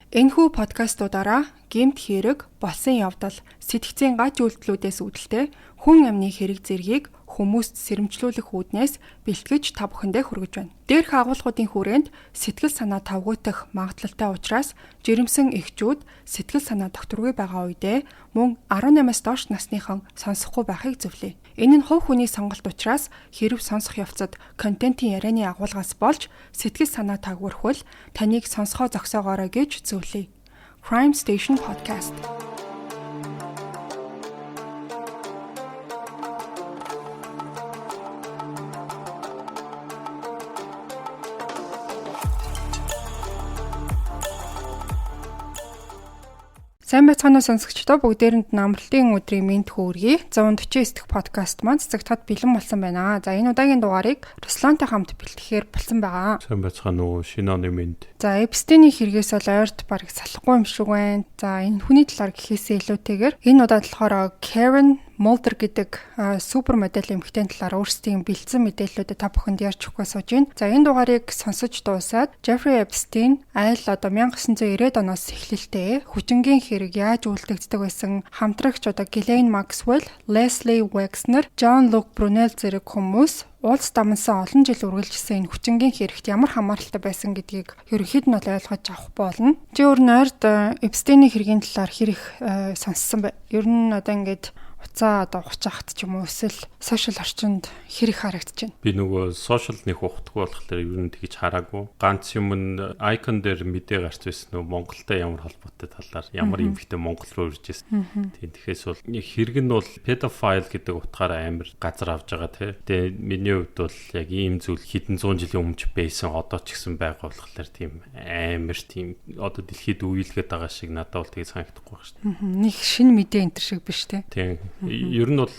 Энэхүү подкастуудаараа гэмт хэрэг, болсон явдал, сэтгцийн гач үйлдэлүүдээс үүдэлтэй хүн амны хэрэг зэргийг хүмүүст сэрэмжлүүлэх үүднээс бэлтгэж та бүхэндээ хүргэж байна. Дээрх агуулгуудын хүрээнд сэтгэл санаа тавгуутах магадлалтай учраас жирэмсэн эхчүүд сэтгэл санаа докторгүй байгаа үедээ мөн 18-аас доош насныхан сонсохгүй байхыг зөвлөе. Энэ нь хувь хүний сонголт учраас хэрв сонсох явцад контентын ярианы агуулгаас болж сэтгэл санаа тагвархвал таныг сонсохоо зогсоогоорой гэж зөвлөе. Crime Station Podcast. Сайн байцгаана уу сонсогчдоо, бүгдээрэнд нь амралтын өдрийн мэнд хүргэе. 149 дахь подкаст маань цэцэгтад бэлэн болсон байна. За, энэ удаагийн дугаарыг Руслантай хамт бэлтгэхээр болсон байгаа. Сайн байцгаана уу, шинэ оны мэнд. За, Эпстейний хэрэгээс бол ойрт бараг салахгүй юм шиг байна. За, энэ хүний талаар гэхээсээ илүүтэйгээр энэ удаад болохоор Karen Mulder гэдэг супер модель эмэгтэйн талаар өөрсдийн бэлдсэн мэдээллүүдэд та бүхэнд ярьж өгөхөө сууж байна. За, энэ дугаарыг сонсож дуусаад Jeffrey Epstein айл одоо 1990-ад оноос эхлэлтэй хүчингийн хэрэг яаж үйлдэгддэг байсан, хамтрагч одоо Ghislaine Maxwell, Leslie Wexner, Jean-Luc Brunel зэрэг хүмүүс уулз дамнасан олон жил үргэлжилсэн энэ хүчингийн хэрэгт ямар хамааралтай байсан гэдгийг ерөнхийд нь бол ойлгож авах болно. Чи өөр нь ойрд Epstein-ийн хэргийн талаар хэр их сонссон бэ? Ер нь одоо ингээд уцаа одоо ухаж ахт ч юм уу эсвэл сошиал орчинд хэр их харагдаж байна? Би нөгөө сошиал нэг ухтгүй болохоор ер нь тэгж хараагүй. Ганц юм нь icon дээр мэдээ гарч байсан нөө Монголтой ямар холбоотой талаар, ямар эмэгтэй Монгол руу ирж байсан. Тийм, тэгэхээс бол хэрэг нь бол pedophile гэдэг утгаараа амар газар авж байгаа тий. Тэгээ миний хувьд бол яг ийм зүйл хэдэн зуун жилийн өмнө байсан, одоо ч гэсэн байгаа болохоор тийм амар тийм одоо дэлхийд үеилгээд байгаа шиг надад бол тийг санагдахгүй байна шүү дээ. Нэг шинэ мэдээ энэ төр шиг биш тий. Тийм. Ер нь бол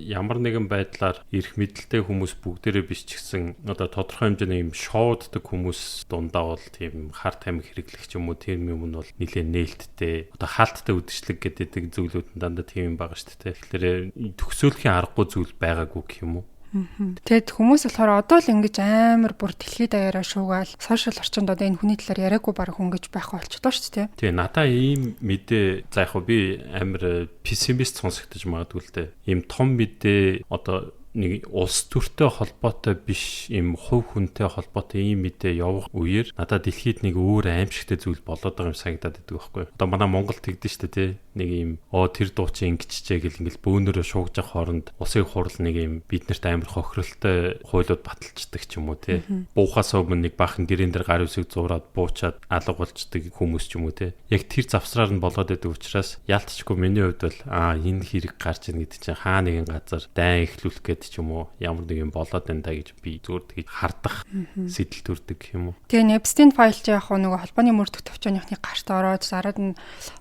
ямар нэгэн байдлаар эрх мэдэлтэй хүмүүс бүгдээрээ биш ч гэсэн одоо тодорхой хэмжээний юм шоуддаг хүмүүс дундаа бол тийм хар тамхи хэрэглэх ч юм уу тийм юм нь бол нэлээд нээлттэй, одоо хаалттай үдшилэг гэдэг зүйлүүд нь дандаа тийм юм байгаа шүү дээ. Тэгэхээр төгсөөлхийн аргагүй зүйл байгаагүй гэх юм уу? Тэгэд хүмүүс болохоор одоо л ингэж амар бүр дэлхийд даяараа шуугаал сошиал орчинд одоо энэ хүний талаар яриаггүй баг хөнгөж байх болчихлоо шүү дээ. Тэгээ надаа ийм мэдээ, за яг хөө би амар пессимист сонсогдож магадгүй л дээ. Ийм том мэдээ одоо нэг улс төртэй холбоотой биш, ийм хувь хүнтэй холбоотой ийм мэдээ явах үеэр надад дэлхийд нэг өөр аимшигтай зүйл болоод байгаа юм санагдаад байдаг байхгүй. Одоо манай Монгол тэгдэж штэ тий. Нэг ийм тэр дуучин ингэчжээ гэл ингээл бөөнөрөө шуугж явах хооронд улсын хурал нэг ийм биднэрт амар хохиролтой хуйлууд баталчдаг ч юм уу тий. Буухаас өмнө нэг баахан гэрэн дээр гар үсэг зуураад буучаад алга болчдөг хүмүүс ч юм уу тий. Яг тэр завсраар нь болоод байдаг учраас яалтчгүй миний хувьд бол энэ хэрэг гарч ийн гэдэг чинь хаа нэгэн газар дайн эхлүүлэх гээд ч юм уу ямар нэг юм болоод байна да гэж би зүгээр тэгж хардах сэтэл төрдөг юм уу. Тэгээ Epstein файл чи яг нөгөө холбооны мөрдөх төвчөөнийхний гарт ороод зараад нь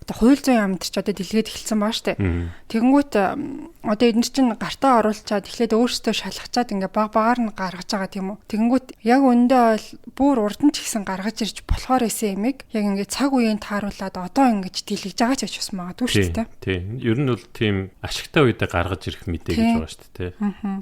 одоо хууль зүйн яамд ч одоо дэлгээд эхэлсэн баа штэ. Тэгэнгүүт одоо эдгээр чинь гартаа оруулчаад эхлээд өөрсдөө шалгачаад ингээ баг багаар нь гаргаж байгаа тийм үү. Тэгэнгүүт яг өндөө бол бүр урд нь ч гэсэн гаргаж ирж болохоор исэн юмыг яг ингээ цаг үеийн тааруулаад одоо ингэж дэлгэж байгаа ч гэж бас магадгүй шүү дээ. Тийм. Ер нь бол тийм ашигтай үедээ гаргаж ирэх мэдээ гэж байгаа шүү дээ.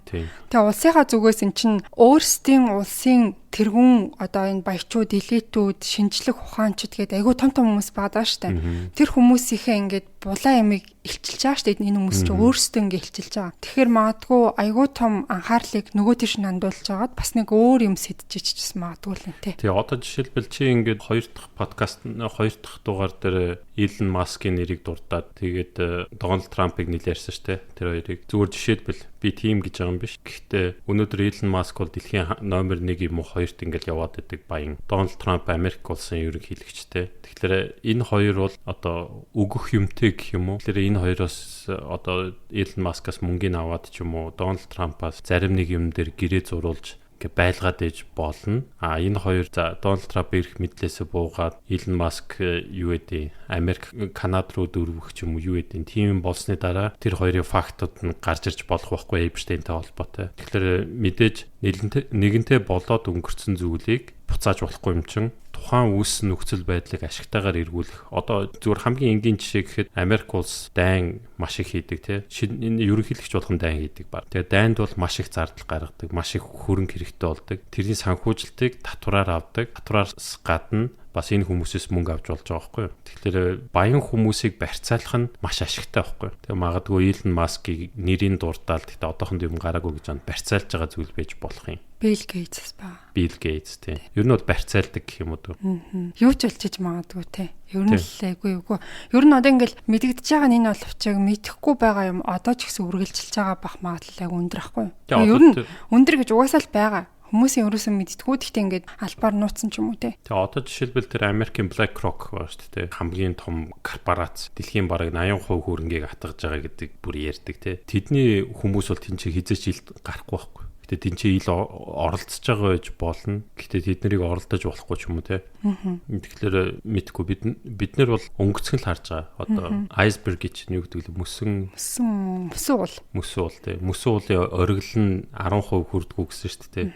Тийм. Тэгээ улсынхаа зүгээс эн чинь өөрсдийн улсын тэргүүн одоо энэ баячууд, элитүүд, шинжлэх ухаанчид гэдэг айгүй том том хүмүүс байгаа штэ. Тэр хүмүүсийнхээ ингээд булаа ямиг илчилж байгаа штэ. Энэ хүмүүс чинь өөрсдөө ингээд илчилж байгаа. Тэгэхээр магадгүй айгүй том анхаарлыг нөгөө тийш нь хандуулж байгаад бас нэг өөр юм сэтжижсэн магадгүй л юм те. Тий, одоо жишээлбэл чи ингээд хоёр дахь подкаст, хоёр дахь дугаар дээр Илон Маскын нэрийг дурдаад тэгээд Дональд Трампыг нэлээ ярьсан штэ. Тэр хоёрыг зүгээр жишээлбэл би тийм гэж байгаа юм биш. Гэхдээ өнөөдөр Илон Маск бол дэлхийн номер 1 юм уу 2-т ингээл яваад байдаг баян. Дональд Трамп Америк улсын ерөнхийлөгчтэй. Тэгэхээр энэ хоёр бол одоо өгөх юмтэй гэх юм уу. Тэгэхээр энэ хоёроос одоо Илон Маскаас мөнгөний аваад ч юм уу Дональд Трампаас зарим нэг юм дээр гэрээ зуруулж ингээ байлгаад ээж болно. А энэ хоёр, за, Дональд Трамп эрх мэдлээсээ буугаад Илон Маск юу гэдэг Америк Канад руу дөрвөх ч юм уу юу гэдэг тийм болсны дараа тэр хоёрын фактууд нь гарч ирж болох байхгүй Эпштейнтэй холбоотой. Тэгэхээр мэдээж нэгэнтээ болоод өнгөрцөн зүйлийг буцааж болохгүй юм чин тухайн үүссэн нөхцөл байдлыг ашигтайгаар эргүүлэх. Одоо зүгээр хамгийн энгийн жишээ гэхэд Америк улс дайн маш их хийдэг тий. Энэ ерөнхийлөгч болгон дайн хийдэг баг. Тэгээ дайнд бол маш их зардал гаргадаг, маш их хөрөнгө хэрэгтэй болдог. Тэрний санхүүжилтийг татвараар авдаг. Татвараас гадна бас энэ хүмүүсээс мөнгө авч болж байгаа байхгүй юу. Тэгэхээр баян хүмүүсийг барьцаалах нь маш ашигтай байхгүй юу. Тэгээ магадгүй Elon Musk-ыг нэрийг дурдаал, гэхдээ одоохонд юм гараагүй гэж анд барьцаалж байгаа зүйл байж болох юм. Bill Gates ба. Bill Gates тий. Ер нь бол барьцаалдаг гэх юм уу дөө. Юу ч болчих магадгүй те. Ер нь л айгүй юугүй. Ер нь одоо ингээл мэдэгдэж байгаа нь энэ боловч яг мэдэхгүй байгаа юм одоо ч гэсэн үргэлжилж байгаа бах магадлал айгүй өндөр ахгүй юу. Ер нь өндөр гэж угаасаа л байгаа. Хүмүүсийн өрөөсөн мэддэггүй, гэхдээ ингээд албаар нууцсан ч юм уу те. Тэгээ одоо жишээлбэл тэр Америкийн BlackRock байна шүү дээ. Хамгийн том корпорац, дэлхийн бараг 80% хөрөнгийг атгаж байгаа гэдэг бүр ярьдаг те. Тэдний хүмүүс бол тэнцээ хизээч илт гарахгүй байхгүй. Гэтэ тэнцээ ил оролцож байгаа байж болно. Гэтэ тэд нарыг оролдож болохгүй ч юм уу те. Тэгэхээр мэдгүй, бид нар бол өнгөцгөн л харж байгаа. Одоо айсберг гэж нь юу гэдэг вэ? Мөсөн мөсөн уул. Мөсөн уул те. Мөсөн уулын оргил нь 10% хүрдгүү гэсэн шүү дээ те.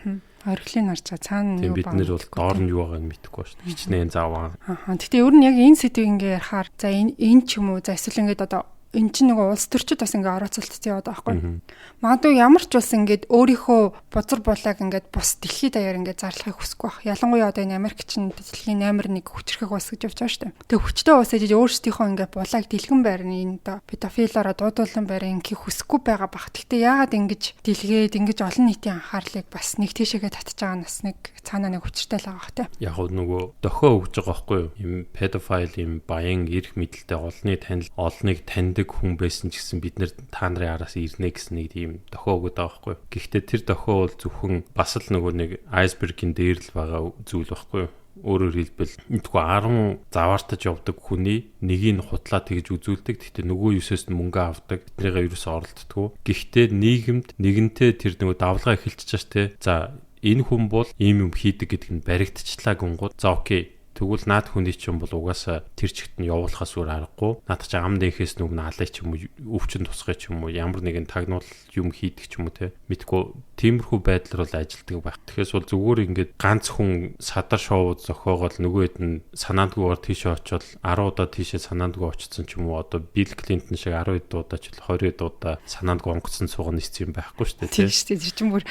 Оргилыг харж байгаа. Цаана юу байгаа? Бид нэр бол доор нь юу байгааг нь мэдэхгүй шүү дээ. Хичнээн заваа. Аа. Гэтэ ер нь яг энэ сэдвийг ингээ ярихаар за энэ ч юм уу, за эсвэл ингээд одоо эн чинь нөгөө улс төрчид бас ингээ орооцолтсон яваад байгаа байхгүй. Магадгүй ямар ч улс ингээд өөрийнхөө бузар булааг ингээд бус дэлхийд даяар ингээд зарлахыг хүсэхгүй байх. Ялангуяа одоо энэ Америк чинь дэлхийн номер 1 хүчрхэг улс гэж явж байгаа шүү дээ. Тэгээ хүчтэй улс ээж өөрсдийнхөө ингээд булааг дэлгэн байрны энэ одоо педофилороо дуудуулан байрны ингэх хүсэхгүй байгаа бах. Гэхдээ яагаад ингэж дэлгээд ингэж олон нийтийн анхаарлыг бас нэг тийшээгээ татж байгаа нь бас нэг цаанаа нэг хүчтэй л байгаа бах те. Яг нөгөө дохио өгж байгаа байхгүй юу? Им педофил, им баян эрх мэдэлтэй олонний танил олныг таньдаг хүн байсан ч гэсэн бид нэр та нарын араас ирнэ гэсэн нэг тийм дохио өгöd байгаа байхгүй. Гэхдээ тэр дохио бол зөвхөн бас л нөгөө нэг айсбергийн дээр л байгаа зүйл байхгүй. Өөрөөр хэлбэл мэдгүй 10 заваартаж явдаг хүний нэгийг нь хутлаа тэгж үзүүлдэг. Гэхдээ нөгөө 9-өөс нь мөнгө авдаг. Тэднийгээ ерөөсөө оролддгоо. Гэхдээ нийгэмд нэгэнтээ тэр нөгөө давлгаа эхэлчихэж шээ. За энэ хүн бол ийм юм хийдэг гэдг нь баригдчихлаа гүнгууд. За окей. Тэгвэл наад хүний чинь бол угаасаа тэр чигт нь явуулахаас өөр аргагүй. Наадах чи ам дэнхээс нүг наалаа ч юм уу, өвчин тусгай ч юм уу, ямар нэгэн тагнуул юм хийдэг ч юм уу те. Мэдгүй тиймэрхүү байдлаар бол ажилтдаг байх. Тэгэхээр бол зүгээр ингээд ганц хүн садар шоу зохиогоол нөгөө хэд нь санаандгүйгээр тийшээ очиод 10 удаа тийшээ санаандгүй очсон ч юм уу, одоо Билл Клинтон шиг 10 удаа ч 20 удаа санаандгүй онгоцсон сууган ниссэн юм байхгүй шүү дээ. Тийм шүү дээ. Тэр чинь бүр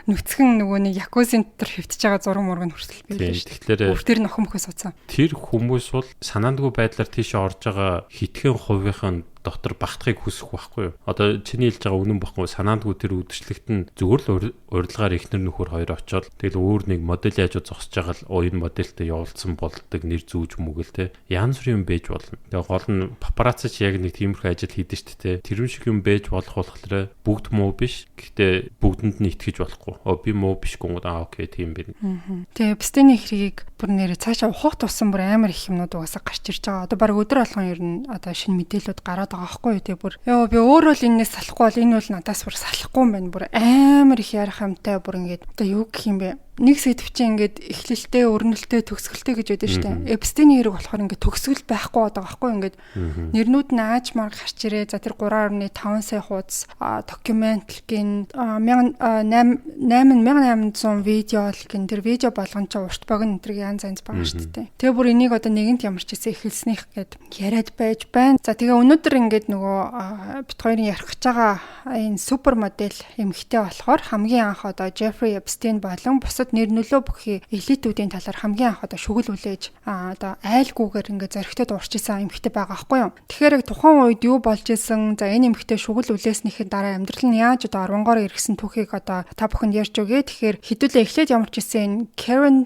нүцгэн нөгөө нэг якузын дотор хэвтэж байгаа зураг мураг нь хүртэл байлаа шүү дээ. Тэгэхээр бүр тэр нохом мөхөөс уцаа. Тэр хүмүүс бол санаандгүй байдлаар тийшээ орж байгаа хитгэн хувийнх нь дотор багтахыг хүсэх байхгүй юу? Одоо чиний хэлж байгаа үнэн байхгүй, санаандгүй тэр үдшилтэд нь зүгээр л урилгаар эхнэр нөхөр хоёр очиод тэгэл өөр нэг модель яаж зогсож байгаа л энэ модельтэй явуулсан болдог нэр зүүж мүгэл те. Янз бүрийн юм байж болно. Тэгээ гол нь папарацци ч яг нэг тиймэрхүү ажил хийдэж шүү дээ. Тэр шиг юм байж болох болохоор бүгд муу биш. Гэхдээ бүгдэнд нь итгэж болохгүй. Оо би муу биш гүнгүүд аа окей тийм байна. Тэгээ Эпстейний хэргийг бүр нэрээ цаашаа ухах тусам бүр амар их юмнууд угаасаа гарч ирж байгаа. Одоо баг өдөр болгон ер нь одоо шинэ мэдээлэлүүд гараад байгаа байхгүй юу те бүр. Йоо би өөрөө л энэс салахгүй бол энэ бол надаас бүр салахгүй юм байна. Бүр амар их ярих юмтай бүр ингээд одоо юу гэх юм бэ? Нэг сэдв чинь ингээд эхлэлтэй, өрнөлттэй, төгсгөлтэй гэж байдаг шүү дээ. Эпстейний хэрэг болохоор ингээд төгсгөл байхгүй байгаа байхгүй ингээд нэрнүүд нь ааж марг гарч ирээ. За тэр 3.5 сая хуудас документ гин 8800 видео л гин тэр видео болгон ч урт богино энэ янз янз байгаа шүү дээ. Тэгээ бүр энийг одоо нэгэнт ямар ч хэсэг эхэлснийх гэд яриад байж байна. За тэгээ өнөөдөр ингээд нөгөө бит хоёрын ярих гэж байгаа энэ супер модель эмэгтэй болохоор хамгийн анх одоо Jeffrey Epstein болон бусад нэр нөлөө бүхий элитүүдийн талаар хамгийн анх одоо шүгэл үлээж одоо айлгүйгээр ингээд зоригтой дуурч исэн эмэгтэй байгаа байхгүй юу. Тэгэхээр яг тухайн үед юу болж исэн, за энэ эмэгтэй шүгэл үлээснийхээ дараа амьдрал нь яаж одоо оронгоор эргэсэн түүхийг одоо та бүхэнд ярьж өгье. Тэгэхээр хэдүүлээ эхлээд ямар ч исэн энэ Karen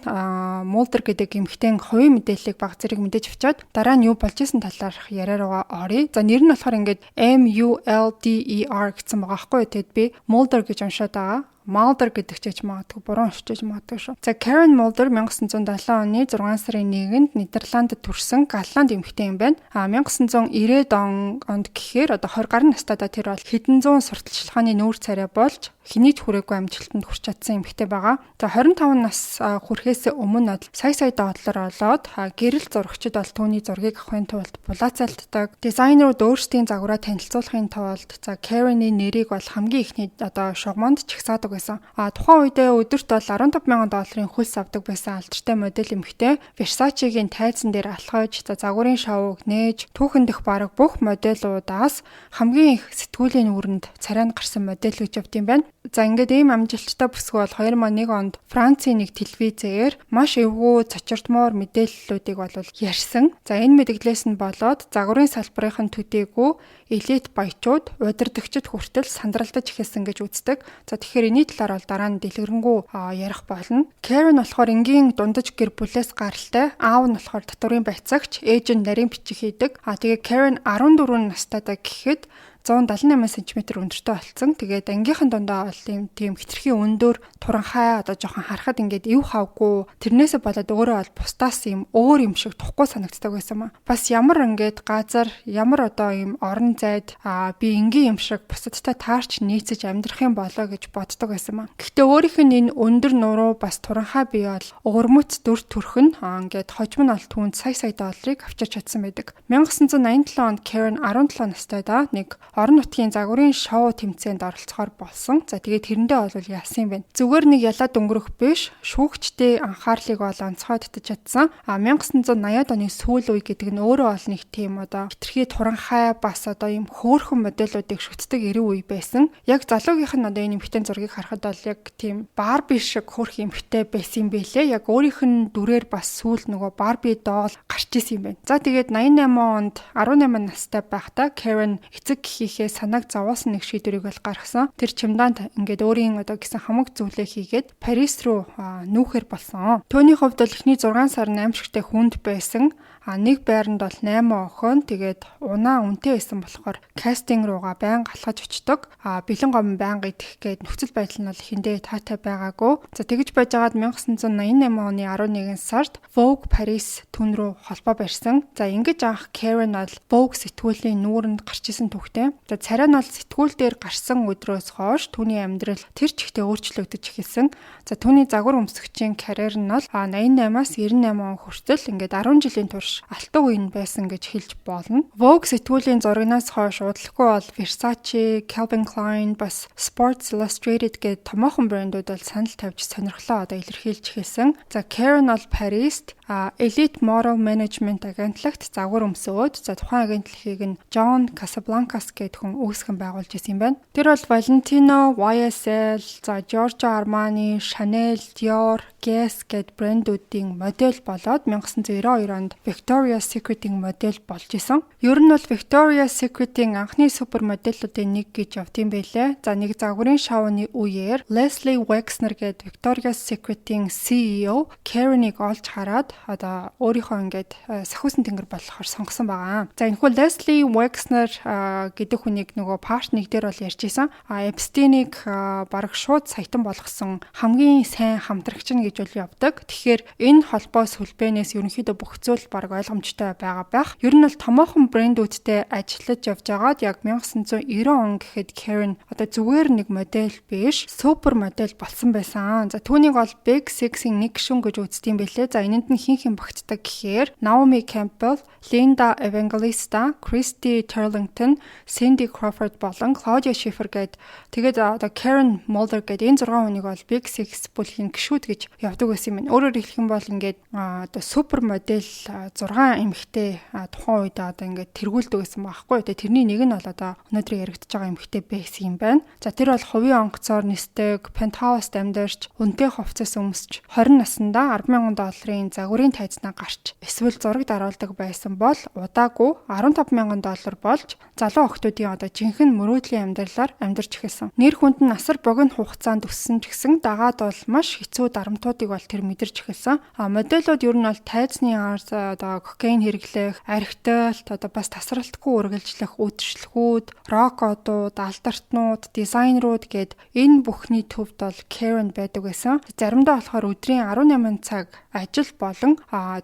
Mulder гэдэг эмэгтэйн хувийн мэдээллийг баг зэрэг мэдээж авчаад дараа нь юу болж исэн талаарх яриа руугаа оръё. За нэр нь болохоор ингээд M U L D E R гэсэн байгаа байхгүй юу. Тэгэд би Mulder гэж уншаад байгаа. Mulder гэдэг ч яж магадгүй, буруу уншиж магадгүй шүү. За Karen Mulder 1970 оны 6 сарын 1-нд Нидерландд төрсэн Голланд эмэгтэй юм байна. А 1990-ад онд гэхээр одоо 20 гаруй настайдаа тэр бол хэдэн зуун сурталчилгааны нүүр царай болж хэний ч хүрээгүй амжилтанд хүрч чадсан эмэгтэй байгаа. За 25 нас хүрэхээс өмнө бол сая сая доллар олоод гэрэл зурагчид бол түүний зургийг авахын тулд булаацалтдаг. Дизайнерууд өөрсдийн загвараа танилцуулахын тулд за Karen-ы нэрийг бол хамгийн эхний одоо шугаманд чагсаадаг байсан. А тухайн үедээ өдөрт бол 15,000 долларын хөлс авдаг байсан алдартай модель эмэгтэй Versace-гийн тайзан дээр алхаж, за загварын шоуг нээж, түүхэн дэх бараг бүх моделуудаас хамгийн их сэтгүүлийн үүрэнд царайнд гарсан модель гэж явд юм байна. За, ингээд ийм амжилттай бүсгүй бол 2001 онд Францын нэг телевизээр маш эвгүй цочирдмоор мэдээллүүдийг бол ярьсан. За, энэ мэдээллээс нь болоод загварын салбарын төдийгүй элит баячууд, удирдагчид хүртэл сандралдаж эхэлсэн гэж үздэг. За, тэгэхээр энэний талаар бол дараа нь дэлгэрэнгүй ярих болно. Karen болохоор энгийн дундаж гэр бүлээс гаралтай. Аав нь болохоор татварын байцаагч, ээж нь нарийн бичиг хийдэг. А тэгээ Karen 14 настайдаа гэхэд 178 см өндөртэй болцсон. Тэгээд ангийнхан дундаа бол ийм тийм хэтэрхий өндөр, туранхай, одоо жоохон харахад ингээд эв хавгүй, тэрнээсээ болоод өөрөө бол бусдаас ийм өөр юм шиг тухгүй санагддаг байсан маа. Бас ямар ингээд газар, ямар одоо ийм орон зайд би энгийн юм шиг бусадтай таарч нийцэж амьдрах юм болоо гэж боддог байсан маа. Гэхдээ өөрийнх нь энэ өндөр нуруу, бас туранхай бие бол өвөрмөц дүр төрх нь ингээд хожим нь бол түүнд сая сая долларыг авчирч чадсан байдаг. 1987 онд Karen 17 настай да нэг орон нутгийн загварын шоу тэмцээнд оролцохоор болсон. За, тэгээд тэрэндээ бол яасан юм бэ? Зүгээр нэг ялаад өнгөрөх биш, шүүгчдийн анхаарлыг бол онцгой татаж чадсан. А 1980-ад оны сүүл үе гэдэг нь өөрөө бол нэг тийм одоо хэтэрхий туранхай, бас одоо ийм хөөрхөн модельуудыг шүтдэг 90 үе байсан. Яг залуугийнх нь одоо энэ эмэгтэй зургийг харахад бол яг тийм Барби шиг хөөрхөн эмэгтэй байсан юм бэлээ. Яг өөрийнх нь дүрээр бас сүүл нөгөө Барби doll гарч исэн юм байна. За, тэгээд 88 онд 18 настай байхдаа Karen эцэг гэхийнхээ санааг зовоосон нэг шийдвэрийг бол гаргасан. Тэр чемодаанд ингээд өөрийн одоо гисэн хамаг зүйлээ хийгээд Парис руу нүүхээр болсон. Түүний хувьд бол эхний 6 сар нь аймшигтай хүнд байсан. А нэг байранд бол 8 охин, тэгээд унаа үнэтэй байсан болохоор кастинг руугаа байнга алхаж очдог. А бэлэн гомн байнга идэх гээд нөхцөл байдал нь бол эхэндээ таатай байгаагүй. За, тэгж байжгаад 1988 оны 11 сард Vogue Paris түн рүү холбоо барьсан. За, ингэж анх Karen бол Vogue сэтгүүлийн нүүрэнд гарч исэн түүхтэй. За, царай нь бол сэтгүүл дээр гарсан өдрөөс хойш түүний амьдрал тэр чигтээ өөрчлөгдөж эхэлсэн. За, түүний загвар өмсөгчийн карьер нь бол 88-аас 98 он хүртэл ингээд 10 жилийн турш алтан үе нь байсан гэж хэлж болно. Vogue сэтгүүлийн зурагнаас хойш удалгүй бол Versace, Calvin Klein, бас Sports Illustrated гэдэг томоохон брэндүүд бол санал тавьж сонирхлоо одоо илэрхийлж эхэлсэн. За, Karen бол Парист Elite Model Management агентлагт загвар өмсөөд, за, тухайн агентлагийг нь John Casablancas гэдэг хүн үүсгэн байгуулж исэн юм байна. Тэр бол Valentino, YSL, за, Giorgio Armani, Chanel, Dior, Guess гэд брэндүүдийн модель болоод 1992 онд Victoria's Secret-ийн модель болж исэн. Ер нь бол Victoria's Secret-ийн анхны супер модельүүдийн нэг гэж явд юм байлээ. За, нэг загварын шоуны үеэр Leslie Wexner гээд Victoria's Secret-ийн CEO Karen-ыг олж хараад одоо өөрийнхөө ингээд сахиусан тэнгэр болохоор сонгосон байгаа. За, энэхүү Leslie Wexner гэдэг хүнийг нөгөө part 1 дээр бол ярьж исэн. А Epstein-ыг бараг шууд саятан болгосон хамгийн сайн хамтрагч нь гэж бол явдаг. Тэгэхээр энэ холбоо сүлбэнээс ерөнхийдөө бүх зүйл бараг ойлгомжтой байгаа байх. Ер нь бол томоохон брэндүүдтэй ажиллаж явж байгаад яг 1990 он гэхэд Karen одоо зүгээр нэг модель биш, супер модель болсон байсан. За, түүнийг бол Big Six-ийн нэг гишүүн гэж үздэг юм билээ. За, энэнд нь хэн хэн багтдаг гэхээр Naomi Campbell, Linda Evangelista, Christy Turlington, Cindy Crawford болон Claudia Schiffer гээд, тэгээд одоо Karen Mulder гээд энэ 6 хүнийг бол Big Six бүлгийн гишүүд гэж явдаг байсан юм байна. Өөрөөр хэлэх юм бол ингээд одоо супер модель 6 эмэгтэй тухайн үед одоо ингээд тэргүүлдэг гэсэн байхгүй. Тэгээ тэрний нэг нь бол одоо өнөөдөр яригдж байгаа эмэгтэй байсан юм байна. За, тэр бол хувийн онгоцоор нисдэг, penthouse амьдарч, үнэтэй хувцас өмсч, 20 наснда 10,000 долларын загварын тайзнаа гарч эсвэл зураг даруулдаг байсан бол удаагүй 15,000 доллар болж залуу охидуудын одоо жинхэнэ мөрөөдлийн амьдралаар амьдарч эхэлсэн. Нэр хүнд нь асар богино хугацаанд өссөн ч гэсэн дагаад бол маш хэцүү дарамтуудыг бол тэр мэдэрч эхэлсэн. А модельууд ер нь бол тайзны ард одоо кокаин хэрэглэх, архиталт, одоо бас тасралтгүй үргэлжлэх үйлчлэгүүд, рок одууд, алдартнууд, дизайнерууд гээд энэ бүхний төвд бол Karen байдаг байсан. Заримдаа болохоор өдрийн 18 цаг ажил болон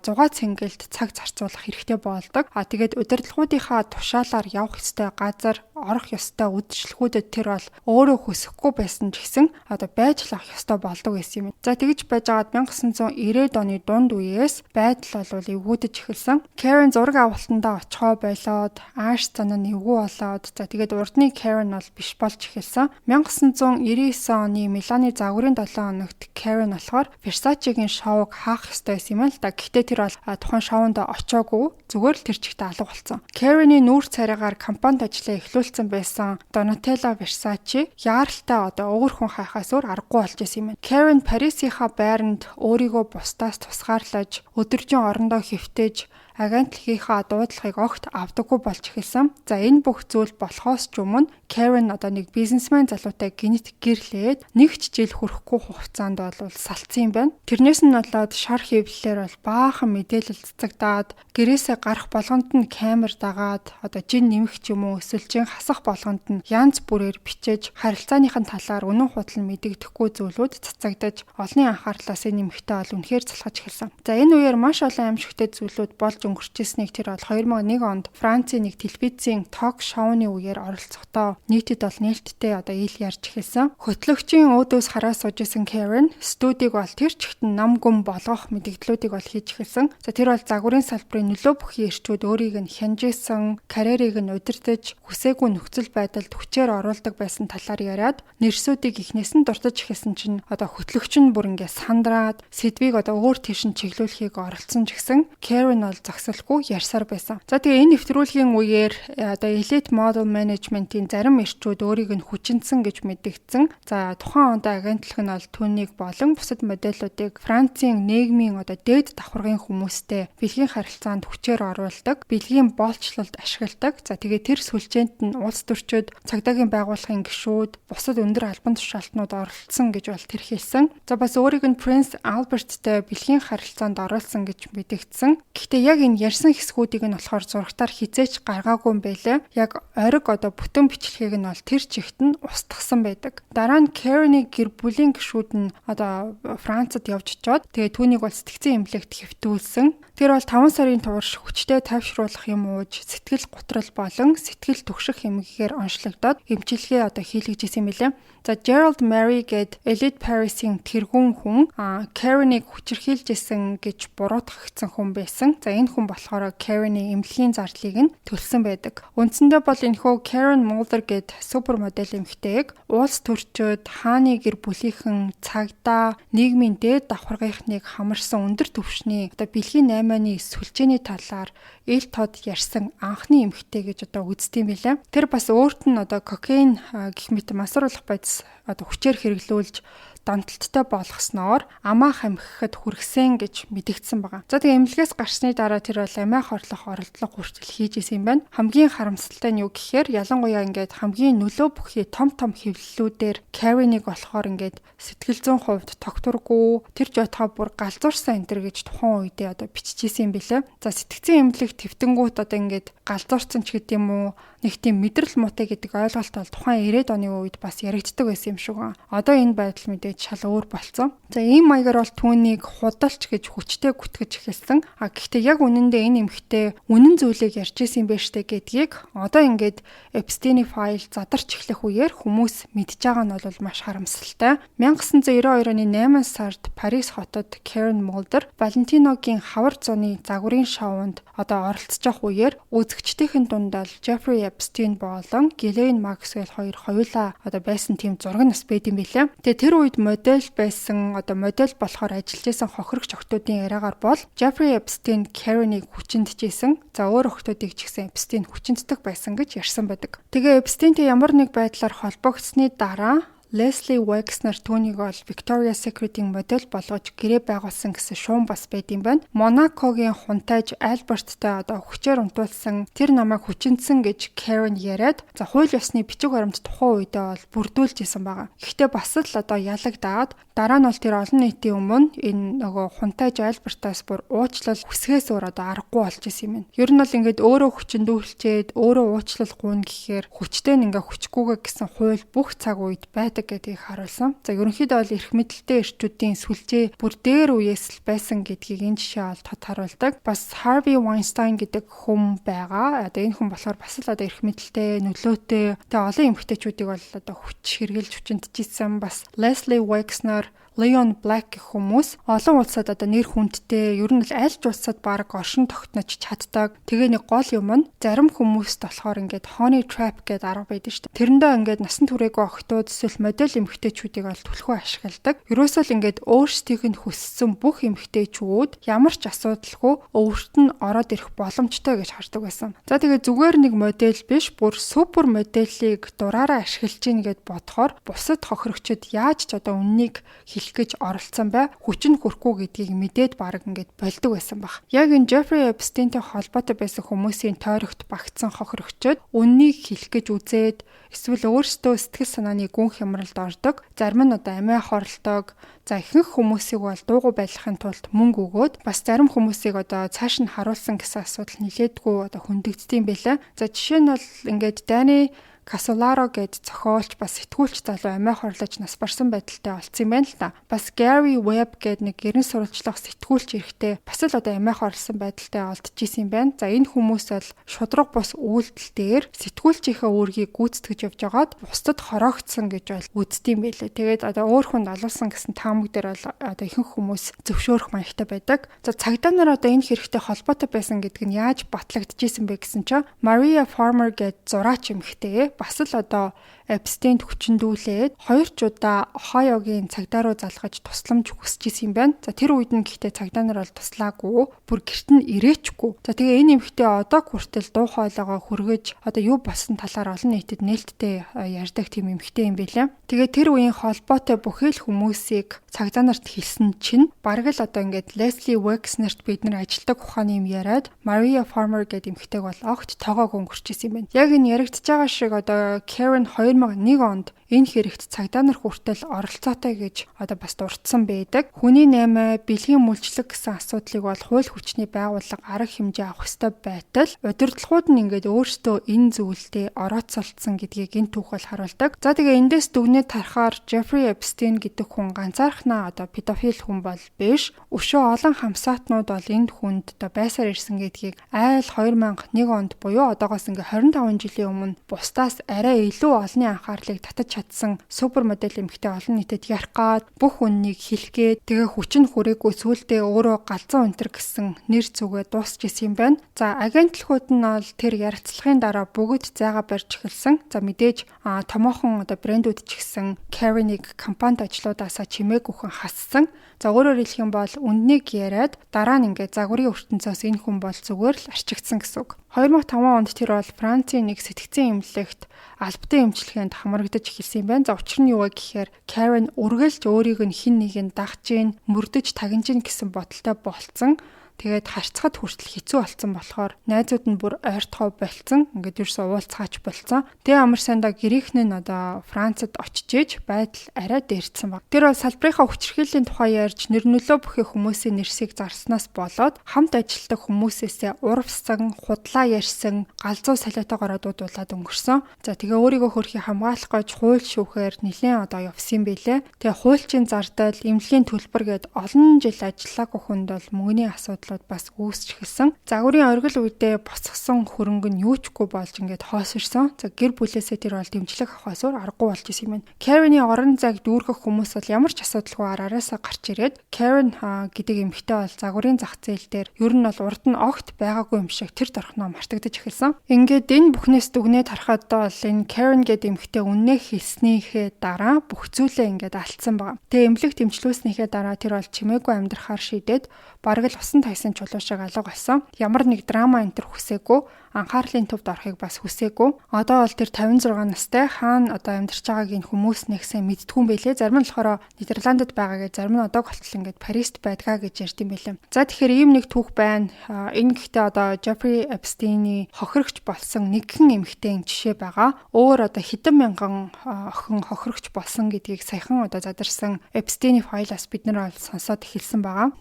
зугаа цэнгэлд цаг зарцуулах хэрэгтэй болдог. А тэгээд удирдлагуудынхаа тушаалаар явах ёстой газар, орох ёстой үйлчлэгүүдэд тэр бол өөрөө хүсэхгүй байсан ч гэсэн одоо байж л авах ёстой болдог байсан юм. За, тэгж байжгаад 1990-ад оны дунд үеэс байдал бол эвгүйдэж нэмэгдэж эхэлсэн. Karen зураг авалтандаа очихоо болоод ааш цанаа нэвгүй болоод за тэгээд урдны Karen бол биш болж эхэлсэн. 1999 оны Миланы загварын 7 хоногт Karen болохоор Versace-гийн шоуг хаах ёстой байсан юм л да. Гэхдээ тэр бол тухайн шоунд очоогүй, зүгээр л тэр чигтээ алга болсон. Karen-ы нүүр царайгаар компанид ажлаа эхлүүлсэн байсан Donatella Versace яаралтай одоо өөр хүн хайхаас өөр аргагүй болж исэн юм байна. Karen Парисийнхаа байранд өөрийгөө бусдаас тусгаарлаж, өдөржин орондоо хэвтэж, агентлагийнхаа дуудлагыг огт авдаггүй болж эхэлсэн. За, энэ бүх зүйл болохоос ч өмнө Karen одоо нэг бизнесмен залуутай гэнэт гэрлээд нэг ч жил хүрэхгүй хугацаанд бол салцсан юм байна. Тэрнээс нь болоод шар хэвлэлээр бол баахан мэдээлэл цацагдаад, гэрээсээ гарах болгонд нь камер дагаад, одоо жин нэмэх ч юм уу эсвэл жин хасах болгонд нь янз бүрээр бичээж, харилцааныхын талаар үнэн худал нь мэдэгдэхгүй зүйлүүд цацагдаж, олонний анхаарлаас энэ эмэгтэй бол үнэхээр залхаж эхэлсэн. За, энэ үеэр маш олон аимшигтэй зүйлүүд болж өнгөрч ирснийг тэр бол 2001 онд Францын нэг телевизийн ток шоуны үеэр оролцохдоо нийтэд бол нээлттэй одоо ил ярьж эхэлсэн. Хөтлөгчийн өөдөөс хараа сууж исэн Karen студийг бол тэр чигт нам гүм болгох мэдэгдлүүдийг бол хийж эхэлсэн. За, тэр бол загварын салбарын нөлөө бүхий эрчүүд өөрийг нь хянаж исэн, карьерийг нь удирдах, хүсээгүй нөхцөл байдалд хүчээр оруулдаг байсан талаар яриад, нэрсүүдийг эхнээс нь дуртаж эхэлсэн чинь одоо хөтлөгч нь бүр ингээ сандраад, сэдвийг одоо өөр тийш нь чиглүүлэхийг оролдсон ч гэсэн Karen бол зогсолгүй ярьсаар байсан. За, тэгээ энэ нэвтрүүлгийн үеэр одоо Elite Model Management-ийн зарим эрчүүд өөрийг нь хүчинсэн гэж мэдэгдсэн. За, тухайн онд агентлаг нь бол түүнийг болон бусад модельуудыг Францын нийгмийн одоо дээд давхаргын хүмүүстэй бэлгийн харилцаанд хүчээр оруулдаг, бэлгийн боолчлолд ашигладаг. За, тэгээ тэр сүлжээнд нь улс төрчид, цагдаагийн байгууллагын гишүүд, бусад өндөр албан тушаалтнууд оролцсон гэж бол тэр хэлсэн. За, бас өөрийг нь Prince Albert-тэй бэлгийн харилцаанд оруулсан гэж мэдэгдсэн. Гэхдээ яг энэ ярьсан хэсгүүдийг нь болохоор зурагтаар хэзээ ч гаргаагүй юм байлээ. Яг ориг одоо бүтэн бичлэгийг нь бол тэр чигт нь устгасан байдаг. Дараа нь Karen-ы гэр бүлийн гишүүд нь одоо Францад явж очоод тэгээ түүнийг бол сэтгцийн эмнэлэгт хэвтүүлсэн. Тэр бол 5 сарын турш хүчтэй тайвшруулах юм ууж, сэтгэл гутрал болон сэтгэл түгших эмгэгээр онцлогдоод эмчилгээ одоо хийлгэж исэн юм билээ. За, Gerald Mary гээд Elite Paris-ийн тэргүүн хүн Karen-ыг хүчирхийлж исэн гэж буруутгагдсан хүн байсан. За, энэ хүн болохоор Karen-ы эмнэлгийн зардлыг нь төлсөн байдаг. Үндсэндээ бол энэхүү Karen Mulder гээд супер модель эмэгтэйг улс төрчид, хааны гэр бүлийнхэн, цагдаа, нийгмийн дээд давхаргынхныг хамарсан өндөр түвшний одоо бэлгийн 8-ны сүлжээний талаар ил тод ярьсан анхны эмэгтэй гэж одоо үздэг юм билээ. Тэр бас өөрт нь одоо кокаин гэх мэт мансууруулах бодис одоо хүчээр хэрэглүүлж донтолттой болгосноор амаа хамхихад хүргэсэн гэж мэдэгдсэн байгаа. За, тэгээ эмнэлгээс гарсны дараа тэр бол амиа хорлох оролдлого хүртэл хийж исэн юм байна. Хамгийн харамсалтай нь юу гэхээр ялангуяа ингээд хамгийн нөлөө бүхий том том хэвлэлүүдээр Karen-ыг болохоор ингээд сэтгэл зүйн хувьд тогтворгүй, тэр жотхоо бүр галзуурсан энэ төр гэж тухайн үедээ одоо биччихсэн юм билээ. За, сэтгцийн эмнэлэг твтэнгүүт одоо ингээд галзуурсан ч гэдэг юм уу, нэг тийм мэдрэл муутай гэдэг ойлголт бол тухайн 90-ад оны үед бас яригддаг байсан юм шиг байна. Одоо энэ байдал мэдээж шал өөр болцсон. За, ийм маягаар бол түүнийг худалч гэж хүчтэй гүтгэж эхэлсэн. А гэхдээ яг үнэндээ энэ эмэгтэй үнэн зүйлийг ярьж исэн юм байна штэ гэдгийг одоо ингээд Epstein-ийн файл задарч эхлэх үеэр хүмүүс мэдж байгаа нь бол маш харамсалтай. 1992 оны 8 сард Парис хотод Karen Mulder Valentino-гийн хавар зуны загварын шоунд одоо оролцож явах үеэр үзэгчдийн дунд бол Jeffrey Epstein болон Ghislaine Maxwell хоёр хоёулаа одоо байсан тийм зураг нь бас байд юм билээ. Тэгээ тэр үед модель байсан, одоо модель болохоор ажиллаж исэн хохирогч охтуудын яриагаар бол Jeffrey Epstein Karen-ыг хүчиндчихсэн. За, өөр охтуудыг ч гэсэн Epstein хүчинддэг байсан гэж ярьсан байдаг. Тэгээ Epstein-тэй ямар нэг байдлаар холбогдсны дараа Leslie Wexner түүнийг бол Victoria's Secret-ийн модель болгож гэрээ байгуулсан гэсэн шуум бас байд юм байна. Монакогийн хунтайж Альберттай одоо хүчээр унтуулсан, тэр намайг хүчиндсэн гэж Karen яриад, за, хууль ёсны бичиг баримт тухайн үедээ бол бүрдүүлж исэн байгаа. Гэхдээ бас л одоо ялагдаад, дараа нь бол тэр олон нийтийн өмнө энэ нөгөө хунтайж Альбертаас бүр уучлал хүсгээс өөр одоо аргагүй болж исэн юм байна. Ер нь бол ингээд өөрөө хүчиндүүлчээд өөрөө уучлал гуйна гэхээр хүчтэй нь ингээ хүчгүйгээ гэсэн хууль бүх цаг үед байдаг гэдгийг харуулсан. За, ерөнхийдөө бол эрх мэдэлтэй эрчүүдийн сүлжээ бүр дээр үеэс л байсан гэдгийг энэ жишээ бол тод харуулдаг. Бас Harvey Weinstein гэдэг хүн байгаа. Одоо энэ хүн болохоор бас л одоо эрх мэдэлтэй, нөлөөтэй. Тэгээ олон эмэгтэйчүүдийг бол одоо хүч хэрэглэж хүчиндчихсэн. Бас Leslie Wexner, Leon Black гэх хүмүүс олон улсад одоо нэр хүндтэй, ер нь л аль ч улсад баг оршин тогтнож чаддаг. Тэгээ нэг гол юм нь зарим хүмүүст болохоор ингээд honey trap гэдэг арга байдаг шүү дээ. Тэрэндээ ингээд насан туршаагүй охтууд эсвэл модель эмэгтэйчүүдийг бол түлхүү ашигладаг. Ерөөсөө л ингээд өөрсдийнх нь хүссэн бүх эмэгтэйчүүд ямар ч асуудалгүй өвөрт нь ороод ирэх боломжтой гэж хардаг байсан. За, тэгээ зүгээр нэг модель биш, бүр супер моделийг дураараа ашиглаж гин гэд бодохоор бусад хохирогчид яаж ч одоо үннийг хэлэх гэж оролцсон бай. Хүчин хүрхгүй гэдгийг мэдээд баг ингээд болдог байсан баг. Яг энэ Jeffrey Epstein-тэй холбоотой байсан хүмүүсийн тойрогт багтсан хохирогчид үннийг хэлэх гэж үзээд эсвэл өөрсдөө сэтгэл санааны гүн хямралд ордог. Зарим нь одоо амиа хорлдог. За, ихэнх хүмүүсийг бол дуугүй байлгахын тулд мөнгө өгөөд бас зарим хүмүүсийг одоо цааш нь харуулсан гэсэн асуудал нилээдгүй одоо хөндөгддөг юм байлаа. За, жишээ нь бол ингээд Danny Casolaro гэд зохиолч, бас сэтгүүлч залуу амиа хорлож нас барсан байдалтай олцсон юм байна л да. Бас Gary Webb гэд нэг гэрэн сурвалжлах сэтгүүлч эрэгтэй бас л одоо амиа хорлсон байдалтай олдож исэн юм байна. За, энэ хүмүүс бол шудраг бус үйлдэл дээр сэтгүүлчийнхээ үүргийг гүйцэтгэж явж байгаад бусдад хороогдсон гэж бол үздэг юм байлээ. Тэгээд одоо өөр хүнд алуулсан гэсэн таамаг дээр бол одоо ихэнх хүмүүс зөвшөөрөх маягтай байдаг. За, цагдаа нар одоо энэ хэрэгтэй холбоотой байсан гэдг нь яаж батлагдчихсэн бэ гэсэн чинь Maria Farmer гэд зураач эмэгтэй бас л одоо Эпстейнд хүчндүүлээд хоёр ч удаа Ohio-гийн цагдаа руу залгаж тусламж хүсэж исэн юм байна. За, тэр үед нь гэхдээ цагдаа нар бол туслаагүй. Бүр гэрт нь ирээчгүй. За, тэгээ энэ эмэгтэй одоо хүртэл дуу хоолойгоо хүргэж одоо юу болсон талаар олон нийтэд нээлттэй ярьдаг тийм эмэгтэй юм байлаа. Тэгээ тэр үеийн холбоотой бүхий л хүмүүсийг цагдаа нарт хэлсэн чинь бараг л одоо ингээд Leslie Wexner-т бид нар ажилтдаг ухааны юм яриад Maria Farmer гэдэг эмэгтэйг бол огт тоогоог өнгөрчихсэн юм байна. Яг энэ яригдж байгаа шиг одоо Karen 2001 онд энэ хэрэгт цагдаа нар хүртэл оролцоотой гэж одоо бас дурдсан байдаг. Хүний 8 бэлгийн мүлжлэг гэсэн асуудлыг бол хууль хүчний байгууллага арга хэмжээ авах ёстой байтал удирдлагууд нь ингээд өөрсдөө энэ зүйлдээ орооцолдсон гэдгийг энэ түүх бол харуулдаг. За, тэгээ эндээс дүгнээ тарахаар Jeffrey Epstein гэдэг хүн ганцаархнаа одоо педофил хүн бол биш. Өшөө олон хамсаатнууд бол энд хүнд одоо байсаар ирсэн гэдгийг айл 2001 онд буюу одоогоос ингээ 25 жилийн өмнө бусдаас арай илүү олонний анхаарлыг татаж чадсан супер модель эмэгтэй олон нийтэд ярих гад бүх үннийг хэлэх гээд тэгээ хүчин хүрээгүй сүулдэ өөрөө галзуу өнтер гэсэн нэр зүгээ дуусч исэн юм байна. За, агентлагууд нь бол тэр ярилцлагын дараа бүгд зайгаа барьж эхэлсэн. За, мэдээж томоохон одоо брэндүүд ч гэсэн Karen-ыг компанид ажлуудаасаа чимээгүйхэн хассан. За, өөрөөр хэлэх юм бол үннийг яриад дараа нь ингээд загварын ертөнцөөс энэ хүн бол зүгээр л арчигдсан гэсэн үг. 2005 онд тэр бол Францын нэг сэтгцийн эмнэлэгт албатай эмчилгээнд хамрагдаж эхэлсэн юм байна. За, учир нь юу вэ гэхээр Karen үргэлж өөрийг нь хэн нэгэн дагж гин, мөрдөж тагнаж гин гэсэн бодолтой болцсон. Тэгээд харьцахад хүртэл хэцүү болсон болохоор найзууд нь бүр ойртохоо болцсон. Ингээд ерөөсөө уулзгаач болцсон. Тэгээ амар сандаа гэрийнхнээ нь одоо Францад очиж иж байдал арай дээрдсэн баг. Тэр бол салбарынхаа хүчирхийллийн тухай ярьж нэр нөлөө бүхий хүмүүсийн нэрсийг зарснаас болоод хамт ажилладаг хүмүүсээсээ урвсан, худлаа ярьсан, галзуу солиотойгоор дуудуулаад өнгөрсөн. За, тэгээ өөрийгөө хөрхий хамгаалах гэж хууль шүүхээр нэлээд одоо явсан юм билэ. Тэгээ хуульчийн зардал, эмнэлгийн төлбөр гээд олон жил ажиллаагүй хүнд бол мөнгөний асуудал асуудлууд бас үүсч эхэлсэн. Загварын оргил үедээ босгосон хөрөнгө нь юу ч гүй болж ингээд хоосорсон. За, гэр бүлээсээ тэр бол дэмжлэг авахаас өөр аргагүй болж исэн юм байна. Karen-ы орон зайг дүүргэх хүмүүс бол ямар ч асуудалгүй араасаа гарч ирээд Karen гэдэг эмэгтэй бол загварын зах зээл дээр ер нь бол урд нь огт байгаагүй юм шиг тэр торхноо мартагдаж эхэлсэн. Ингээд энэ бүхнээс дүгнээ тарахад бол энэ Karen гэдэг эмэгтэй үннээ хэлснийхээ дараа бүх зүйлээ ингээд алдсан байгаа. Тэгээ эмнэлэг дэмжлүүлснийхээ дараа тэр бол чимээгүй амьдрахаар шийдээд бараг л усан тайсан чулуу шиг алга болсон. Ямар нэг драма энэ төр хүсээгүй, анхаарлын төвд орохыг бас хүсээгүй. Одоо бол тэр 56 настай, хаана одоо амьдарч байгааг энэ хүмүүс нэг сайн мэддгүй юм байлээ. Зарим нь болохоор Нидерландд байгаа гэж, зарим нь одоо болтол ингээд Парист байдгаа гэж ярьд юм байлээ. За, тэгэхээр ийм нэг түүх байна. Энэ гэхдээ одоо Jeffrey Epstein-ий хохирогч болсон нэгэн эмэгтэй жишээ байгаа. Өөр одоо хэдэн мянган охин хохирогч болсон гэдгийг саяхан одоо задарсан Epstein-ий файлаас бид нар бол сонсоод эхэлсэн байгаа.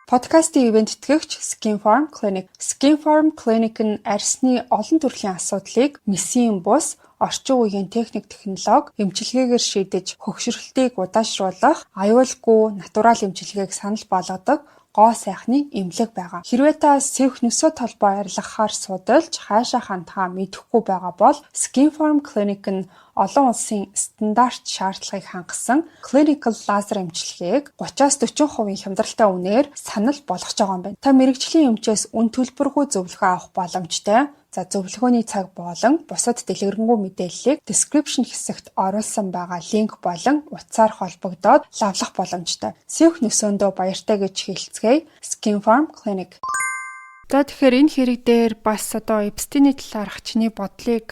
Подкастын ивээн тэтгэгч Skin Farm Clinic. Skin Farm Clinic нь арьсны олон төрлийн асуудлыг мэсийн бус орчин үеийн техник технологи эмчилгээгээр шийдэж хөгшрөлтийг удаашруулах аюулгүй натурал эмчилгээг санал болгодог гоо сайхны эмнэлэг байгаа. Хэрвээ та сэвх нөсөө толбоо арилгахаар судалж хаашаа хандхаа мэдэхгүй байгаа бол Skin Farm Clinic нь олон улсын стандарт шаардлагыг хангасан clinical лазер эмчилгээг 30-аас 40% хямдралтай үнээр санал болгож байгаа юм байна. Та мэргэжлийн эмчээс үн төлбөргүй зөвлөгөө авах боломжтой. За, зөвлөгөөний цаг болон бусад дэлгэрэнгүй мэдээллийг description хэсэгт оруулсан байгаа линк болон утсаар холбогдоод лавлах боломжтой. Сэвх нөсөөндөө баяртай гэж хэлцгээе. Skin Farm Clinic. За, тэгэхээр энэ хэрэг дээр бас одоо Эпстиний талаарх чиний бодлыг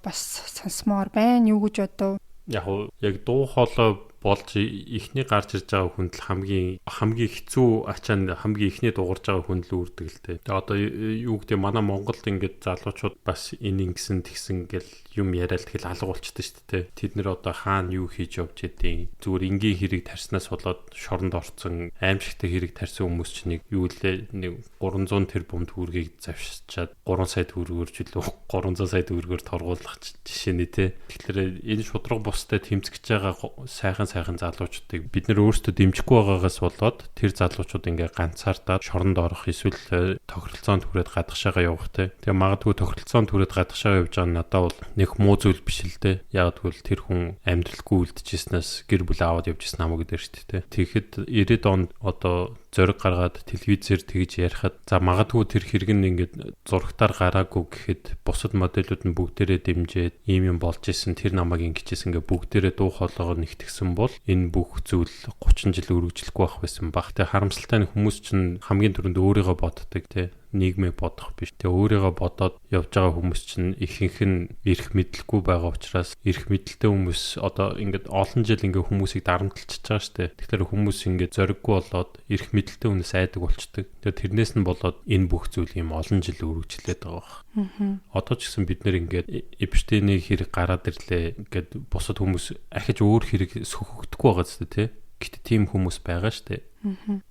бас сонсомоор байна. Юу гэж бодов? Яг яг дуу хоолой болж эхний гарч ирж байгаа хүнд л хамгийн хамгийн хэцүү ачаа нь хамгийн эхний дуугарч байгаа хүнд л үүрдэг л дээ. Тэгээ одоо юу гэдэг, манай Монголд ингээд залуучууд бас энэ ингэсэн тэгсэн гэл юм яриад тэгэл алга болчихдээ шүү дээ. Тэд нэр одоо хаана юу хийж явж идэв. Зүгээр энгийн хэрэг тарьснаас болоод шоронд орцсон, аимшигтай хэрэг тарьсан хүмүүс чинь нэг юу лээ, нэг 300 тэрбум төгрөгийг завшичаад 3 сая төгрөгөөр ч үлээ 300 сая төгрөгөөр торгуулах жишээ нэ те. Тэгэхээр энэ шударга бустай тэмцэж байгаа сайхан сайхан залуучуудыг бид нэр өөрсдөө дэмжихгүй байгаагаас болоод тэр залуучууд ингээ ганцаардаад шоронд орох эсвэл тохиролцоонд хүрээд гадагшаага явах те. Тэгээ магадгүй тохиролцоонд хүрээд гадагшаага явж байгаа нь надад бол нэг муу зүйл биш л дээ. Яг тэгвэл тэр хүн амьдралгүй үлдчихснээс гэр бүл аваад явж ирсэн хамаагүй дээр шүү дээ. Тэгэхэд 90-ад онд одоо зориг гаргаад телевизээр тэгж ярихад, за, магадгүй тэр хэрэг нь ингээд зурагтаар гараагүй гэхэд бусад модельүүд нь бүгдээрээ дэмжиж ийм юм болж исэн, тэр намайг ингэжсэн ингээ бүгдээрээ дуу хоолойгоо нэгтгсэн бол энэ бүх зүйл 30 жил үргэлжлэхгүй байх байсан баг. Тэгээ харамсалтай нь хүмүүс чинь хамгийн түрүүнд өөрийгөө боддог те, нийгмээ бодох биш. Тэгээ өөрийгөө бодоод явж байгаа хүмүүс чинь ихэнх нь эрх мэдэлгүй байгаа учраас эрх мэдэлтэй хүмүүс одоо ингээд олон жил ингээд хүмүүсийг дарамтлчихж байгаа шүү дээ. Тэгэхээр хүмүүс ингээд зориггүй болоод эрх мэдэлтэй хүнээс айдаг болчдөг. Тэгээ тэрнээс нь болоод энэ бүх зүйл юм олон жил үргэлжлээд байгаа баг. Одоо ч гэсэн бид нэр ингээд Эпштейний хэрэг гараад ирлээ гэд бусад хүмүүс ахиж өөр хэрэг сөхөгдөхгүй байгаа зү тэ. Гэтэ тийм хүмүүс байгаа штэ.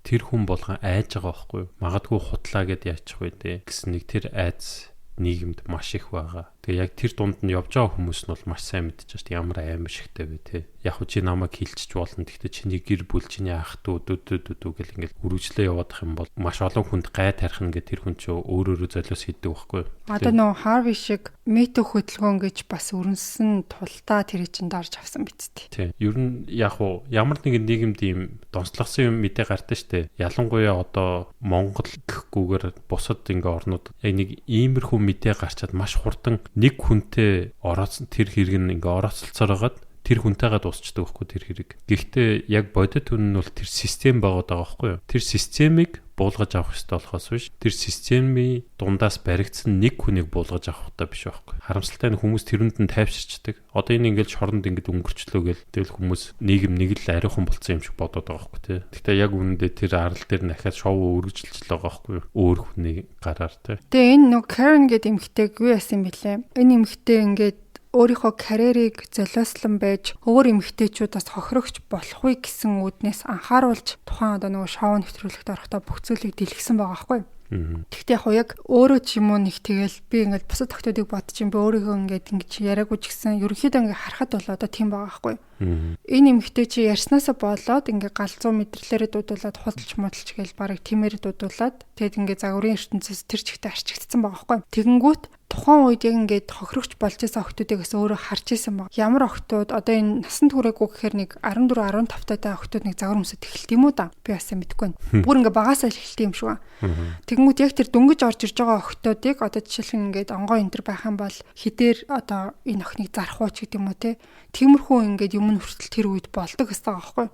Тэр хүн болгон айж байгаа байхгүй юу? Магадгүй хутлаа гэд яачих вэ дээ гэсэн нэг тэр айц нийгэмд маш их байгаа. Тэгээ яг тэр дунд нь явж байгаа хүмүүс нь бол маш сайн мэдчихэж шүү дээ. Ямар аимшигтай вэ те. Яг хөө чи намайг хилчиж болно. Гэхдээ чиний гэр бүл, чиний ах дүү дүү дүү дүү гэл ингээл үргэлжлээ яваадах юм бол маш олон хүнд гай тарихна гэх тэр хүн чи өөр өөрө золиос хийдэг байхгүй юу? Одоо нөгөө Харви шиг MeToo хөдөлгөөн гэж бас өрнөсөн тулдаа тэр чинь дарж авсан биз дээ. Тийм. Ер нь яг уу ямар нэгэн нийгэмд ийм донцлогсон юм мэдээ гардаг штэ. Ялангуяа одоо Монгол гэхгүйгээр бусад ингээ орнууд яг нэг иймэрхүү мэдээ гарчаад маш хурдан нэг хүнтэй орооц тэр хэрэг нь ингээ орооцолцоор байгаад тэр хүнтэйгээ дуусчдаг байхгүй тэр хэрэг. Гэхдээ яг бодит үнэн нь бол тэр систем байгаад байгаа байхгүй юу? Тэр системийг буулгаж авах хэрэгтэй болохоос биш тэр системийн дундаас баригдсан нэг хүнийг буулгаж авах хэрэгтэй биш байхгүй. Харамсалтай нь хүмүүс тэрэнд нь тайвширчдаг. Одоо энэ ингээл шоронд ингээд өнгөрчлөө гэл тэгэл хүмүүс нийгэм нэг л ариухан болцсон юм шиг бодоод байгаа байхгүй тий. Гэхдээ яг үнэндээ тэр арал дээр дахиад шоу үргэлжилж л байгаа байхгүй юу? Өөр хүний гараар тий. Тэгээ энэ нөгөө Karen гэдэг эмэгтэйг юу яасан бэлээ? Энэ эмэгтэй ингээд өөрийнхөө карьерийг золиослон байж өөр эмэгтэйчүүдээс хохирогч болохгүй гэсэн үүднээс анхааруулж тухайн одоо нөгөө шоу нэвтрүүлэгт орохдоо бүх зүйлийг дэлгэсэн байгаа байхгүй юу? Тэгэхдээ яг яг өөрөө ч юм уу нэг тэгэл би ингээд бусад охтуудыг бодож юм, би өөрийгөө ингээд ингэж яриаггүй ч гэсэн ерөнхийдөө ингээд харахад бол одоо тийм байгаа байхгүй юу? Энэ эмэгтэй чи ярьснаасаа болоод ингээд галзуу мэдрэлээрээ дуудуулаад худалч мудалч гээл бараг тиймээр дуудуулаад тэгэд ингээд загварын ертөнцөөс тэр чигтээ арчигдсан байгаа байхгүй юу? Тэгэнгүүт тухайн үед яг ингээд хохирогч болж исэн охтуудыг бас өөрөө харж исэн баг. Ямар охтууд одоо энэ насанд хүрээгүй гэхээр нэг 14 15 таатай охтууд нэг загвар өмсөд эхэлт юм уу да. Би бас сайн мэдэхгүй байна. Бүр ингээд багасаа л эхэлт юм шиг ба. Тэгэнгүүт яг тэр дөнгөж орж ирж байгаа охтуудыг одоо жишээлх нь ингээд онгой энэ төр байх юм бол хідээр одоо энэ охиныг зарах уу ч гэдэг юм уу те. Тиймэрхүү ингээд юм нь хүртэл тэр үед болдог гэсэн байгаа байхгүй.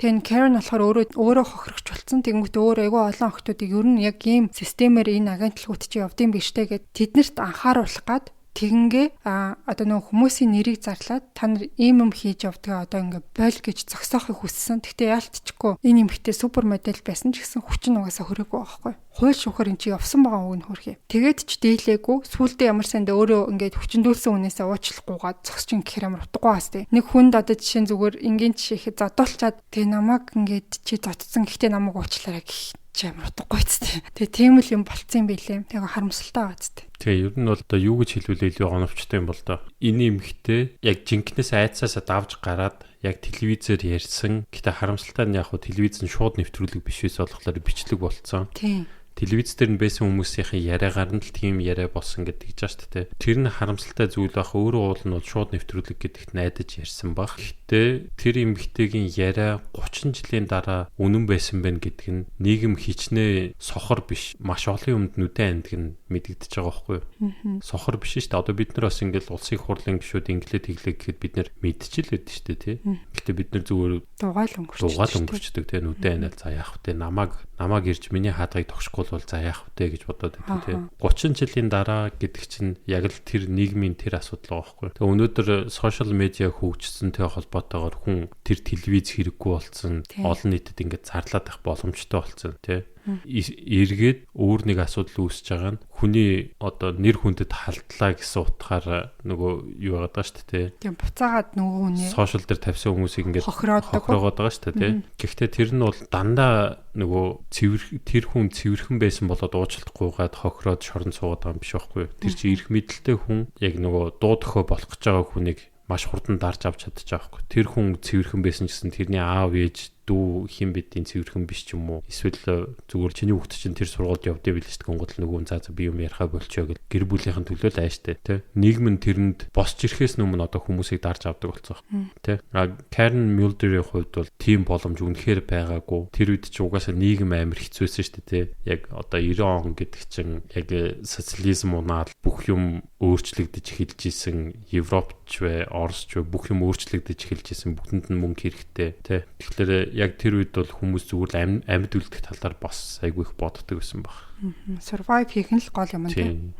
Тэгээ энэ Karen болохоор өөрөө өөрөө хохирогч болсон. Тэгэнгүүт өөр айгүй олон охтуудыг ер нь яг ийм системээр энэ агентлагууд чи явдсан биш те гэд тэднэрт анхааруулах гад тэгингээ одоо нөгөө хүмүүсийн нэрийг зарлаад та нар ийм юм хийж явдгаа одоо ингээ боль гэж зогсоохыг хүссэн. Гэхдээ яалтчгүй энэ эмэгтэй супер модель байсан ч гэсэн хүчин угаасаа хүрээгүй байхгүй. Хууль шүүхээр эн чи явсан байгаа үг нь хөрхий. Тэгээд ч дийлээгүй. Сүүлдээ ямар сандаа өөрөө ингээд хүчндүүлсэн хүнээсээ уучлахгүйгаад зогсож ин гэхэр ямар утгагүй бас тий. Нэг хүнд одоо жишээ нь зүгээр энгийн жишээ ихэд зодуулчаад тэгээ намайг ингээд чи зодцсон, гэхдээ намайг уучлаарай гэх чи амар утгагүй ч тий. Тэгээ тийм л юм болцсон юм билээ. Тэгээ харамсалтай байгаа ч тий. Тэгээ ер нь бол одоо юу гэж хэлвэл илүү оновчтой юм бол доо. Энэ эмэгтэй яг жинкнээс айцаасаа давж гараад яг телевизээр ярьсан. Гэтэ харамсалтай нь яг хуу телевиз нь шууд нэвтрүүлэг биш байсан болохоор бичлэг болцсон. Тийм. Телевиз дээр нь байсан хүмүүсийн яриагаар нь л тийм яриа болсон гэдэг гэж байгаа шүү дээ. Тэр нь харамсалтай зүйл байх. Өөрөө уул нь бол шууд нэвтрүүлэг гэдэгт найдаж ярьсан баг. Гэхдээ тэр эмэгтэйгийн яриа 30 жилийн дараа үнэн байсан байх гэдэг нь нийгэм хичнээн сохор биш, маш олон юмд нүдэн амьдаг нь мэдэгдэж байгаа байхгүй юу? Сохор биш шүү дээ. Одоо бид нар бас ингээл улсын хурлын гишүүд инглээ тэглээ гэхэд бид нар мэдчихэл байдаг шүү дээ, тий. Гэхдээ бид нар зүгээр дугаал өнгөрчдөг. Дугаал өнгөрчдөг тий. Нүдэн анаал за яах вэ? Намайг ирж миний хаадгыг тогшихгүй бол за яах вэ гэж бодоод байдаг тий. 30 жилийн дараа гэдэг чинь яг л тэр нийгмийн тэр асуудал байгаа байхгүй юу? Тэгээ өнөөдөр сошиал медиа хөгжсөнтэй холбоотойгоор хүн тэр телевиз хэрэггүй болсон, олон нийтэд ингээд зарлаад байх боломжтой болсон тий. Эргээд өөр нэг асуудал үүсэж байгаа нь хүний одоо нэр хүндэд халдлаа гэсэн утгаар нөгөө юу байгаад байгаа шүү дээ. Тийм, буцаагаад нөгөө хүний сошиал дээр тавьсан хүмүүсийг ингээд хохироогоод байгаа шүү дээ. Гэхдээ тэр нь бол дандаа нөгөө цэвэр тэр хүн цэвэрхэн байсан болоод уучлалтгүйгээд хохироод шорон суугаад байгаа юм биш байхгүй юу? Тэр чинь эрх мэдэлтэй хүн яг нөгөө дуу дохио болох гэж байгаа хүнийг маш хурдан дарж авч чадчих байхгүй. Тэр хүн цэвэрхэн байсан ч гэсэн тэрний аав ээж дүү хэн бидийн цэвэрхэн биш ч юм уу. Эсвэл зүгээр чиний хүүхд чинь тэр сургуульд явдээ билээ шүү дээ. Гонгод л нөгөө за би юм ярихаа болчихё гэл гэр бүлийнхэн төлөө л ааштай тий. Нийгэм нь тэрэнд босч ирэхээс өмнө одоо хүмүүсийг дарж авдаг болсон тий. А Karen Mulder-ийн хувьд бол тийм боломж үнэхээр байгаагүй. Тэр үед чи угаасаа нийгэм амар хэцүүсэн шүү дээ тий. Яг одоо 90 он гэдэг чинь яг социализм унаад бүх юм өөрчлөгдөж эхэлж исэн, Европч вэ, Оросч вэ бүх юм өөрчлөгдөж эхэлж исэн, бүгдэнд нь мөнгө хэрэгтэй тий. Тэгэхээр яг тэр үед бол хүмүүс зүгээр л амьд үлдэх талаар бас айгүй их боддог байсан баг. Survive хийх нь л гол юм тий.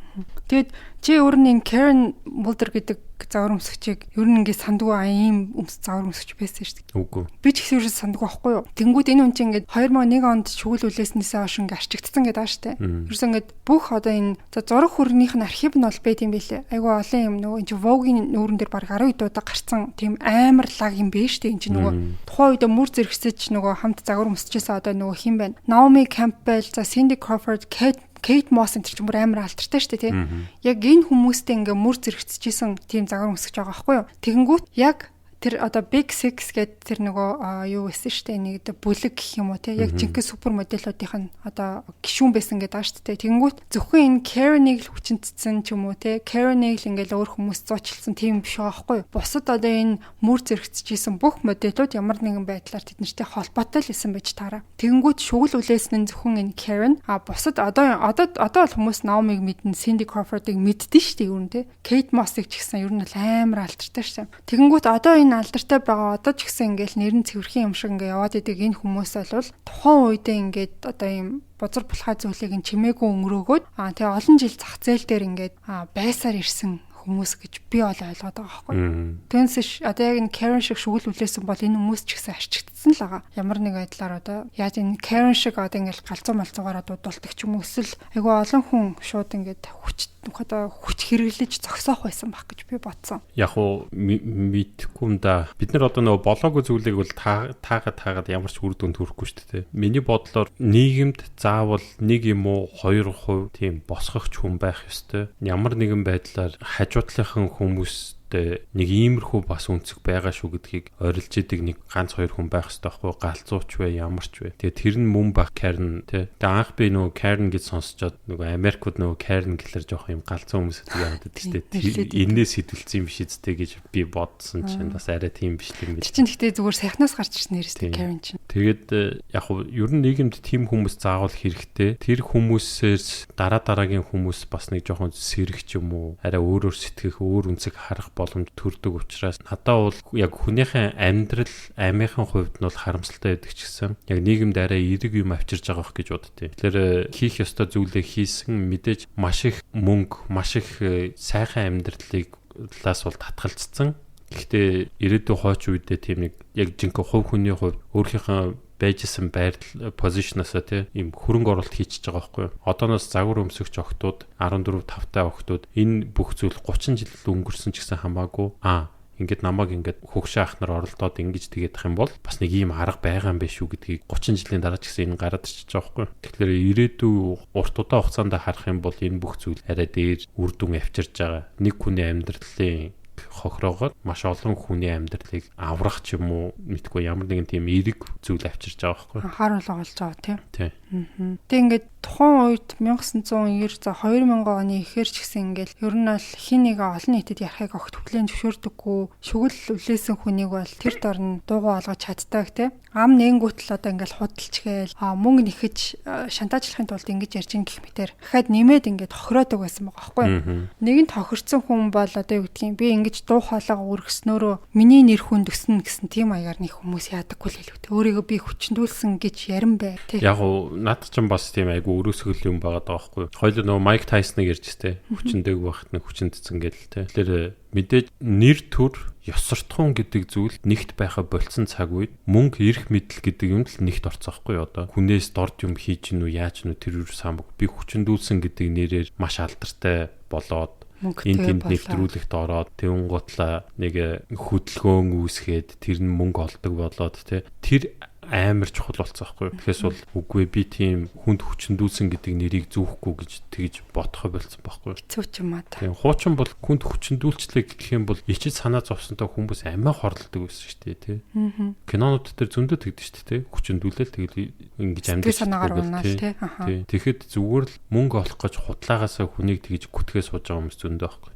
Тэгээд чи өөр нь Karen Mulder гэдэг загвар өмсөгчийг ер нь ингээд сандгүй ийм өмс загвар өмсөгч байсан шүү дээ. Үгүй. Би ч гэсэн ерөөс сандгүй байхгүй юу. Тэнгүүд энэ хүн чинь ингээд 2001 онд шүгэл үлээснээсээ хойш ингээд арчигдсан гэдэг байгаа шүү дээ. Ерөөс ингээд бүх одоо энэ за зураг хөрнийх нь архив нь бол байд юм билээ. Айгүй олон юм нөгөө энэ чинь Vogue-ийн нүүрэн дээр баг 10 удаа гарцсан тийм амар лаг юм биш шүү дээ. Энэ чинь нөгөө тухайн үед мөр зэрэгсэж нөгөө хамт загвар өмсөжсэн одоо нөгөө хин байна. Naomi Campbell, за Cindy Crawford, Kate Moss энэ ч бүр амар алдартай шүү дээ тий. Яг энэ хүмүүстэй ингээ мөр зэрэгцэжсэн тийм загвар өмсөж байгаа байхгүй юу. Тэгэнгүүт яг тэр одоо Big Six гэдэг тэр нөгөө юу байсан шүү дээ, нэг бүлэг гэх юм уу тий. Яг жинхэнэ супер модельуудынх нь одоо гишүүн байсан гэдэг байгаа шүү дээ. Тэгэнгүүт зөвхөн энэ Karen-ыг л хүчинтсэн ч юм уу тий. Karen-ыг л ингээл өөр хүмүүс зуучлсан тийм биш байгаа байхгүй юу. Бусад одоо энэ мөр зэрэгцэжсэн бүх модельууд ямар нэгэн байдлаар тэд нартэй холбоотой л исэн байж таараа. Тэгэнгүүт шүгэл үлээсэн нь зөвхөн энэ Karen, а бусад одоо одоо одоо бол хүмүүс Naomi-г мэднэ, Cindy Crawford-ыг мэддэн шүү дээ ер нь тий. Kate Moss-ыг ч гэсэн ер нь бол амар алдартай шүү дээ. Тэгэнгүүт одоо энэ алдартай байгаа одоо ч гэсэн ингээл нэр нь цэвэрхэн юм шиг ингээ яваад идэг энэ хүмүүс бол тухайн үедээ ингээд одоо ийм бузар булхай зүйлийг нь чимээгүй өнгөрөөгөөд тэгээ олон жил зах зээл дээр ингээд байсаар ирсэн хүмүүс гэж би бол ойлгоод байгаа байхгүй. Түүнээс одоо яг энэ Karen шиг шүгэл үлээсэн бол энэ хүмүүс ч гэсэн арчигдсан л байгаа. Ямар нэг байдлаар одоо яаж энэ Karen шиг одоо ингээл галзуу малзуугаараа дуудулдаг ч юм уу эсвэл айгүй олон хүн шууд ингээд хүч одоо хүч хэрэглэж зогсоох байсан байх гэж би бодсон. Яг уу мэдхгүй юм да. Бид нар одоо нөгөө болоогүй зүйлийг бол таагаад ямар ч үр дүнд хүрэхгүй шүү дээ. Миний бодлоор нийгэмд заавал нэг юм уу 2% тийм босгогч хүн байх ёстой. Ямар нэгэн байдлаар хажуудлынхан хүмүүс нэг иймэрхүү бас үнцэг байгаа шүү гэдгийг орилж идэг нэг ганц хоёр хүн байх хэрэгтэй байхгүй, галзууч вэ ямар ч вэ. Тэгээ тэр нь мөн байх Karen тий. Тэгээ анх би нөгөө Karen гэж сонсчоод нөгөө Америкууд нөгөө Karen гэхэлэр жоох юм галзуу хүмүүс гэдэг байдаг шүү дээ. Энээс хэдэлсэн юм биш үстэй гэж би бодсон чинь бас арай тийм биш юм биш. Тэр чинь гэхдээ зүгээр сайхнаас гарч ирсэн нэр шүү дээ Karen чинь. Тэгээд яг хуу ер нь нийгэмд тийм хүмүүс заавал хэрэгтэй. Тэр хүмүүсээс дараа дараагийн хүмүүс бас нэг жоохон сэрэх ч юм уу арай өөрөөр сэтгэх, өөр үнцэг харах боломж төрдөг учраас надад бол яг хүнийхээ амьдрал амийнхын хувьд нь бол харамсалтай байдаг ч гэсэн яг нийгэмд арай эерэг юм авчирж байгаа бох гэж боддیں۔ Тэгэхээр хийх ёстой зүйлээ хийсэн мэдээж маш их мөнгө, маш их сайхан амьдралыг лаас бол татгалцсан. Гэхдээ ирээдүйн хойч үедээ тийм нэг яг жинхэнэ хувь хүний хувьд өөрийнхөө байжсэн байрлал позишноосоо тий ийм хөрөнгө оруулалт хийчихэж байгаа байхгүй юу. Одооноос загвар өмсөгч охтууд 14 5 таа охтууд энэ бүх зүйл 30 жил өнгөрсөн ч гэсэн хамаагүй ингээд намайг ингээд хөгшөө ах нар оролдоод ингэж тэгээд ах юм бол бас нэг ийм арга байгаа юм биш үү гэдгийг 30 жилийн дараа ч гэсэн энэ гараад ирчихэж байгаа байхгүй юу. Тэгэхээр ирээдүй урт удаан хугацаанд харах юм бол энэ бүх зүйл арай дээр үр дүн авчирж байгаа. Нэг хүний амьдралын хохироогоор маш олон хүний амьдралыг аврах ч юм уу мэдгүй ямар нэгэн тийм эерэг зүйл авчирч байгаа байхгүй. Анхааруулга болж байгаа тийм. Тий. Тэг ингээд тухайн үед 1990 за 2000 оны эхээр ч гэсэн ингээд ер нь бол хин нэг олон нийтэд ярихыг огт хүлээн зөвшөөрдөггүй. Шүгэл үлээсэн хүнийг бол тэр дор нь дуугүй олгож чаддаг те. Ам нээнгүүтэл одоо ингээд худалч гээл мөнгө нэхэж шантаажлахын тулд ингэж ярьж ин гэх мэтэр дахиад нэмээд ингээд хохироодог байсан байгаа байхгүй. Нэгэнт хохирцсон хүн бол одоо юу гэдгийг би ингэж дуу хоолойгоо өргөснөөрөө миний нэр хүнд өснө гэсэн тийм маягаар нэг хүмүүс яадаггүй л хэлвэ. Өөрийгөө би хүчндүүлсэн гэж ярин бай. Яг уу наад чинь бас тийм айгу өрөөсгөл юм байгаа даа байхгүй. Хоёул нөгөө Майк Тайсныг ярьж тээ. Хүчндэг байхад нэг хүчндсэн гэл тээ. Тэгэхээр мэдээж нэр төр ёсортхун гэдэг зүйл нэгт байха болцсон цаг үед мөнгө эрх мэдэл гэдэг юм л нэгт орцсон байхгүй юу одоо. Хүнээс дорд юм хийж гин үү яаж гин үү тэр үр самбаг би хүчндүүлсэн гэдэг нэрээр маш алдартай болоод энэ тэнд нэвтрүүлэгт ороод тэвэн гутлаа нэг хөдөлгөөн үүсгээд тэр нь мөнгө олдог болоод те тэр амар чухал болсон байхгүй. Тэгэхээс бол үгүй би тийм хүнд хүчндүүлсэн гэдэг нэрийг зүүхгүй гэж тэгж бодохоо болсон байхгүй. Хэцүү ч юм аа та. Тийм хуучин бол хүнд хүчндүүлчлээ гэх юм бол ичид санаа зовсонтой хүмүүс амиа хорлдог байсан шүү дээ тий. Кинонууд дээр зөндөө тэгдэж шүү дээ тий. Хүчндүүлэл тэгэл ингэж амьдарч санаагаар унаал тий. Тий. Тэгэхэд зүгээр л мөнгө олох гэж худлаагаасаа хүнийг тэгж гүтгээ сууж байгаа хүмүүс зөндөө байхгүй.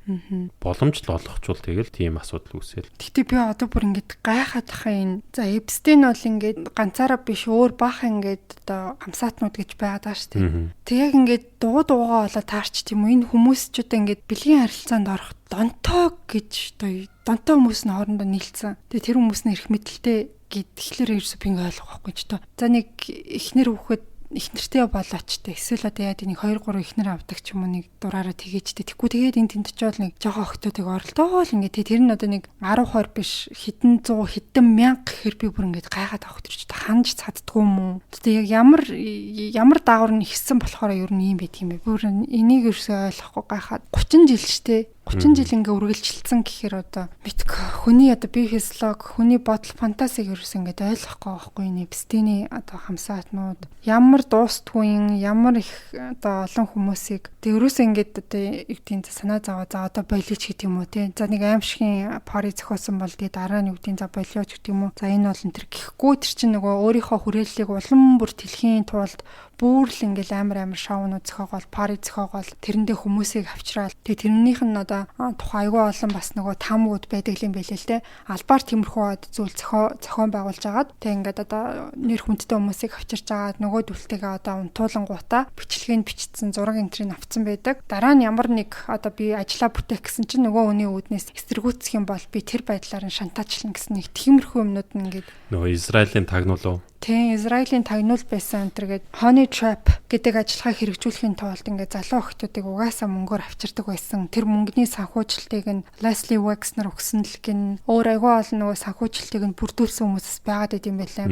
Боломж л олгочвол тэгэл тийм асуудал үүсэл. Гэтэ би одоо бүр ингэж гайхаад хаа энэ. За Эпстейн бол ингээд ганцаараа биш өөр баах ингээд одоо хамсаатнууд гэж байгаад байгаа шүү дээ. Тэг яг ингээд дугуй дугуйгаа болоо таарч тийм үү энэ хүмүүс ч одоо ингээд бэлгийн харилцаанд орох донтоо гэж одоо донтоо хүмүүс нь хоорондоо нийлцэн. Тэгээ тэр хүмүүс нь эрх мэдэлтэй гэхлээр ерөөсөө би ингээ ойлгохгүй ч тоо. За нэг эхнэр хүүхэд эхнэртэй болооч та эсвэл одоо яа нэг 2 3 эхнэр авдаг ч юм уу нэг дураараа тэгээчтэй. Тэгэхгүй тэгээд энэ тэнд очиод нэг жоохон охтуудыг оролдоол ингээ тэр нь одоо нэг 10 20 биш хэдэн 100 хэдэн мянга гэхэр би бүр ингээд гайхаад авах тэр ч ханж цаддгүй юм уу. Одоо яг ямар ямар дагавар нь ихсэн болохоор ер нь ийм байдаг юм бэ. Бүр энийг ерөөсөө ойлгохгүй гайхаад 30 жил штэ 30 жил ингээ үргэлжилсэн гэхээр одоо мэдгүй хүний одоо бие физиолог хүний бодол фантазиг ерөөс ингээд ойлгохгүй байхгүй нэ Эпстейний одоо хамсаатнууд ямар дуустгүй юм ямар их одоо олон хүмүүсийг тэг ерөөсөө ингээд одоо юу гэдгийг санаа зовоо за одоо болиоч гэдэг юм уу те за нэг аимшигын пари зохиосон бол тэгээ дараа нь юу гэдгийг за болиоч гэдэг юм уу за энэ бол энэ төр гэхгүй тэр чинь нөгөө өөрийнхөө хүрээллийг улам бүр тэлхийн тулд бүр л ингээл амар амар шоунууд зохиогоол пари зохиогоол тэрэндээ хүмүүсийг авчраал тэгээ тэрнийх нь одоо тухайн айгүй олон бас нөгөө таамгууд байдаг юм байлээ л те. Албаар тиймэрхүү зүйл зохион байгуулж агаад тэг ингээд одоо нэр хүндтэй хүмүүсийг авчирч агаад нөгөө дүлтэйгээ одоо унтуулангуудаа бичлэгийг бичсэн зураг энтрийг авцсан байдаг. Дараа нь ямар нэг одоо би ажиллаа бүтээх гэсэн чинь нөгөө хүний үүднээс эсэргүүцэх юм бол би тэр байдлаар нь шантаачлна гэсэн нэг тиймэрхүү юмнууд нь ингээд нөгөө Израилийн тагнуул уу? Тийм, Израилийн тагнуул байсан энэ гээд honey trap гэдэг ажиллагааг хэрэгжүүлэхийн тулд ингээд залуу охтуудыг угаасаа мөнгөөр авчирдаг байсан. Тэр мөнгөний санхүүжилтийг нь Leslie Wexner өгсөн л гин өөр айгүй олон нөгөө санхүүжилтийг нь бүрдүүлсэн хүмүүсээс байгаад байт юм байлаа.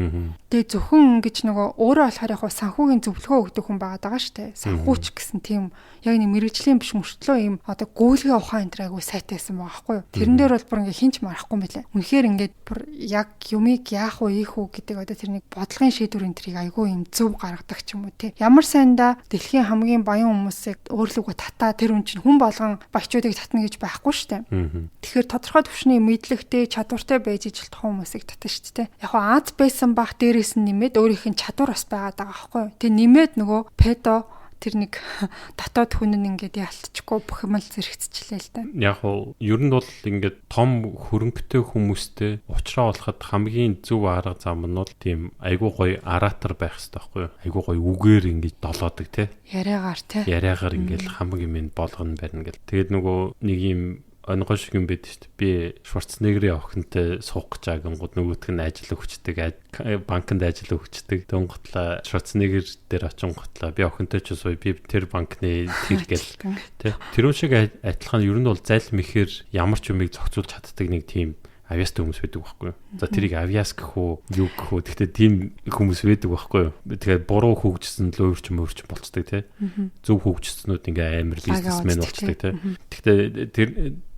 Тэгээ зөвхөн ингэж нөгөө өөрөө болохоор яг санхүүгийн зөвлөгөө өгдөг хүн байгаад байгаа шүү дээ. Санхүүч гэсэн тийм яг нэг мэрэгжлийн биш мөртлөө ийм одоо гүйлгээ ухаан энэ төр айгүй сайтай байсан байгаа байхгүй юу. Тэрэн дээр бол бүр ингээ хинч марахгүй юм байлаа. Үнэхээр ингээд бүр яг юмыг яах вэ, ийх үү гэдэг одоо тэр нэг бодлогын шийдвэр энэ тэрийг айгүй юм зөв гаргадаг ч юм уу тий. Ямар сайндаа дэлхийн хамгийн баян хүмүүсийг өөрлөгөө татаа тэр хүн чинь хүн болгон баячуудыг татна гэж байхгүй шүү дээ. Тэгэхээр тодорхой түвшний мэдлэгтэй, чадвартай байж ижил тухайн хүмүүсийг татна шүү дээ. Яг хаа Аз байсан бах дээрээс нь нэмээд өөрийнх нь чадвар бас байгаад байгаа байхгүй юу. Тэг нэмээд нөгөө педо тэр нэг дотоод хүн нь ингээд ялтчихгүй бүх юм л зэрэгцчихлээ л да. Яг уу ер нь бол ингээд том хөрөнгөтэй хүмүүстэй уучраа болоход хамгийн зөв арга зам нь бол тийм айгуу гоё аратор байх хэрэгтэй байхгүй юу? Айгуу гоё үгээр ингээд долоодог те. Яриагаар те. Яриагаар ингээд хамаг юм болгоно барина гэл. Тэгээд нөгөө нэг юм онгой шиг юм байд шүү дээ. Би Шварценеггерийн охинтой суух гэж агингууд нөгөөх нь ажил өгчдөг, банкнд ажил өгчдөг. Тэнгутлаа Шварценеггер дээр очингутлаа би охинтой ч сууя, би тэр банкны тэр гэл тэ. Тэр шиг адилхан ер нь бол зайл мэхэр ямар ч юмыг зохицуулж чаддаг нэг тийм авьяастай хүмүүс байдаг байхгүй юу. За тэрийг авьяас гэх үү, юу гэх үү. Гэхдээ тийм хүмүүс байдаг байхгүй юу. Тэгэхээр буруу хөгжсөн л өөрчм өөрчм болцдог тий. Зөв хөгжснүүд ингээ амар бизнесмен болцдог тий. Гэхдээ тэр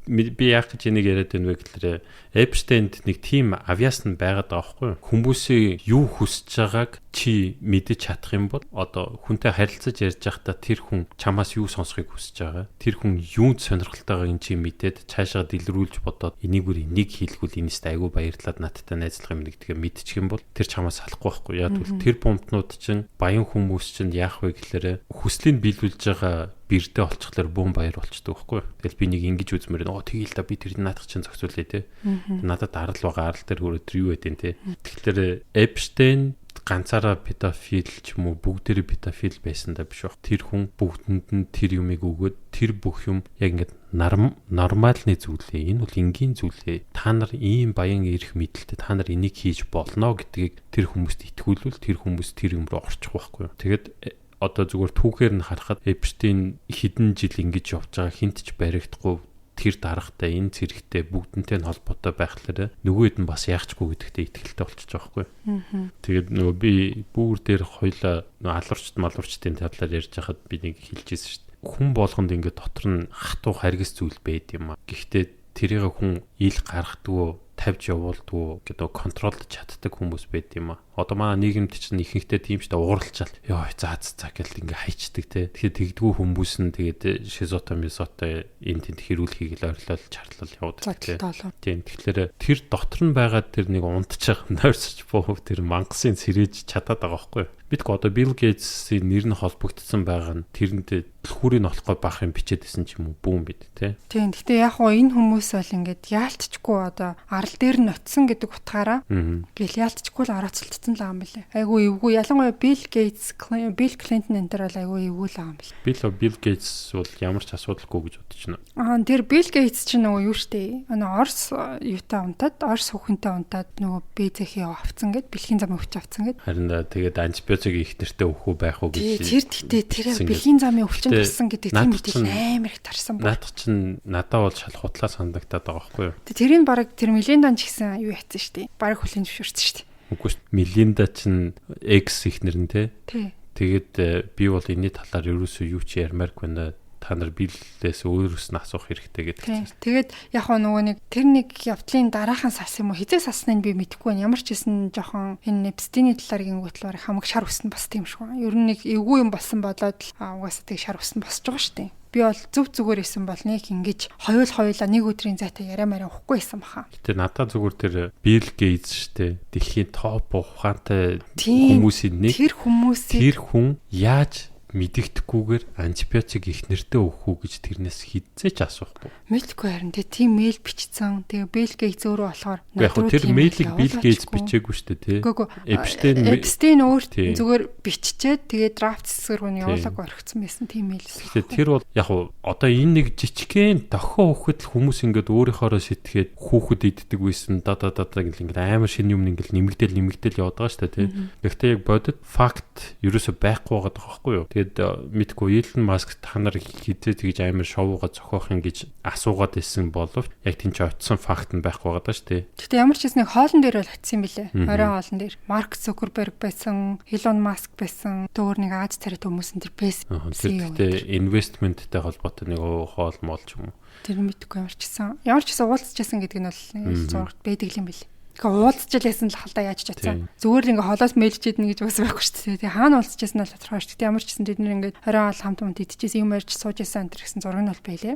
Би яах гэж энийг яриад байна вэ гэхээр Эпштейнд нэг тийм авьяас нь байгаад байгаа байхгүй юу? Хүмүүсийн юу хүсэж байгааг чи мэдэж чадах юм бол одоо хүнтэй харилцаж ярьж байхдаа тэр хүн чамаас юу сонсохыг хүсэж байгаа, тэр хүн юунд сонирхолтойгааг чи мэдээд цаашаа дэлгэрүүлж бодоод энийг бүр энийг хийлгүүл энэст айгүй баярлаад надтай найзлах юм гэдгээ мэдчих юм бол тэр чамаас салахгүй байхгүй. Яг тэгвэл тэр бомтнууд чинь баян хүмүүс чинь яах вэ гэхээр хүслийг биелүүлж байгаа бэрдээ олчихлоор бөөн баяр болчдөг байхгүй юу. Тэгэл би нэг ингэж үзмээр нөө тэгэл та би тэр наадах чинь зохицуулъя те. Надад арал байгаа, арал дээр хөрөө тэр юу байдیں те. Тэгэхээр Эпштейн ганцаараа педофил ч юм уу бүгдээрээ педофил байсан да биш баг. Тэр хүн бүгдэнд нь тэр юмыг өгөөд тэр бүх юм яг ингээд нормалны зүйлээ. Энэ бол энгийн зүйлээ. Та нар ийм баян ирэх мэдлэлтэй та нар энийг хийж болно гэдгийг тэр хүмүүст итгүүлвэл тэр хүмүүс тэр юм руу орчих байхгүй юу. Тэгээд одоо зүгээр түүхээр нь харахад Эпштейн хэдэн жил ингэж явж байгаа хинт ч баригдахгүй тэр даргатай энэ цэрэгтэй бүгдэнтэй нь холбоотой байхлаарэ нөгөөд нь бас яахчгүй гэдэгтээ итгэлтэй болчихж байгаа байхгүй. Тэгээд нөгөө би бүр дээр хоёлаа нөгөө алуурчд малуурчдын талаар ярьж байхад би нэг хэлжсэн шүү дээ. Хүн болгонд ингээд дотор нь хатуу харгас зүйл байд юм а. Гэхдээ тэрийг хүн ил гаргадгүй тавьж явуулдгүй гэдэг контролдож чаддаг хүмүүс байд юм а. Одоо манай нийгэмд чинь ихэнхдээ тийм ч та ууралчаал. Йоо за за гэл ингээ хайчдаг те. Тэгэхээр тэгдгүү хүмүүс нь тэгээд шизото мисото энэ тэнд хэрүүлхийг л ойрлол чарлал явуудаг те. Тийм тэгэхээр тэр дотор нь байгаа тэр нэг унтчих нойрсож буу тэр мангасын сэрэж чадаад байгаа байхгүй юу? Мэдгүй одоо Билл Гейтсийн нэр нь холбогдсон байгаа нь тэрэнд түлхүүрийг олохгүй бах юм бичээд исэн ч юм уу бүүн бид те. Тийм. Гэтэ яг гоо энэ хүмүүс бол ингээд яалтчгүй одоо арал дээр нь очисон гэдэг утгаараа гэл яалтчгүй л орооцолдсон л байгаа юм билээ. Айгу эвгүй. Ялангуяа Билл Гейтс, Билл Клинтон энэ төр бол айгу эвгүй л байгаа юм билээ. Билл Гейтс бол ямар ч асуудалгүй гэж бодож байна. Аа тэр Билл Гейтс чинь нөгөө юу штэ. Нөгөө Орос юутай унтаад, Орос хүүхэнтэй унтаад нөгөө БЗХ авцсан гэд, бэлгийн замын өвч авцсан гэд. Харин тэгээд антибиотик их нэртэй өвхүү байх уу гэж. Тэр тэгтээ тэр бэлгийн замын өвчин тарсан гэдэг тийм мэдээлэл амар их тарсан баг. Наадах чинь надад бол шал хутлаа санагдаад байгаа байхгүй юу? Тэрийг бараг тэр Мелиндан ч гэсэн юу яцсан шүү дээ. Бараг хүлийн зөвшөөрсөн шүү дээ. Үгүй шүү. Мелинда чинь X ихнэр нь те. Тий. Тэгээд би бол энэний талаар ерөөсөө юу ч ярмааргүй байна. Та нар Биллээс өөрөөс нь асуух хэрэгтэй гэдэг чинь. Тэгээд яг хоо нөгөө нэг тэр нэг явдлын дараахан сас юм уу хизээ сасныг би мэдэхгүй байна. Ямар ч хэсэн жоохон энэ Эпстиний талаар гингүүтэл бараг хамаг шар өснө бас тийм шүү. Ер нь нэг эвгүй юм болсон болоод л угаасаа тэг шар өснө босч байгаа шүү дээ. Би бол зөв зүгээр исэн бол нэг ингэж хоёулаа нэг өдрийн зайтай яриа мараа ухахгүй исэн баха. Гэтэ надад зүгээр тэр Билл Гейтс штэ дэлхийн топ ухаантай хүмүүсийн нэг тэр хүмүүсийг тэр хүн яаж мэдэгдэхгүйгээр антибиотик их нэртэй өгөх үү гэж тэрнээс хизээч асуухгүй. Мэдгүй харин тэ тийм мэйл бичсэн. Тэгээ Билл Гейтс өөрөө болохоор яг тэр мэйлийг Билл Гейтс бичээгүй шүү дээ тий. Эпштейн өөр зүгээр биччихэд тэгээ драфт хэсэг рүү нь явуулаагүй орхицсан байсан тийм мэйл. Тэгэхээр тэр бол яг одоо энэ нэг жижигхэн дохио өгөхөд л хүмүүс ингээд өөрийнхоороо сэтгээд хүүхэд иддэг байсан да да да гэл ингээд амар шинэ юм ингээд нэмэгдээл яваад байгаа шүү дээ тий. Гэхдээ яг бодит факт ерөөсөө байхгүй байгаа байхгүй юу? Тэгээд мэдгүй Elon Musk та нар хизээ тэгж амар шоугаа зохиох юм гэж асуугаад исэн боловч яг тийм ч очисон факт нь байхгүй байгаа даа шүү дээ. Гэтэ ямар ч хэсэг хоолн дээр бол очисон юм билэ. Оройн хоолн дээр Марк Зукерберг байсан, Elon Musk байсан, өөр нэг Аз царайт хүмүүс энэ төр байсан. Тэр гэхдээ инвестменттэй холбоотой нэг хоол моол ч юм уу. Тэр мэдгүй ямар ч гэсэн. Ямар ч гэсэн уулзчихсан гэдэг нь бол зурагт байдаг юм билэ. Тэгэхээр уулзч лээсэн л халдаа яаж ч чадсан. Зүгээр л ингээ холоос мэйлчээд нэ гэж бас байхгүй шүү дээ. Тэгээ хаана уулзчихсан нь бол тодорхой шүү дээ. Ямар ч гэсэн тэд нэр ингээ 20 хол хамт юмд идчихсэн юм ярьж сууж исэн энэ гэсэн зураг нь бол байлээ.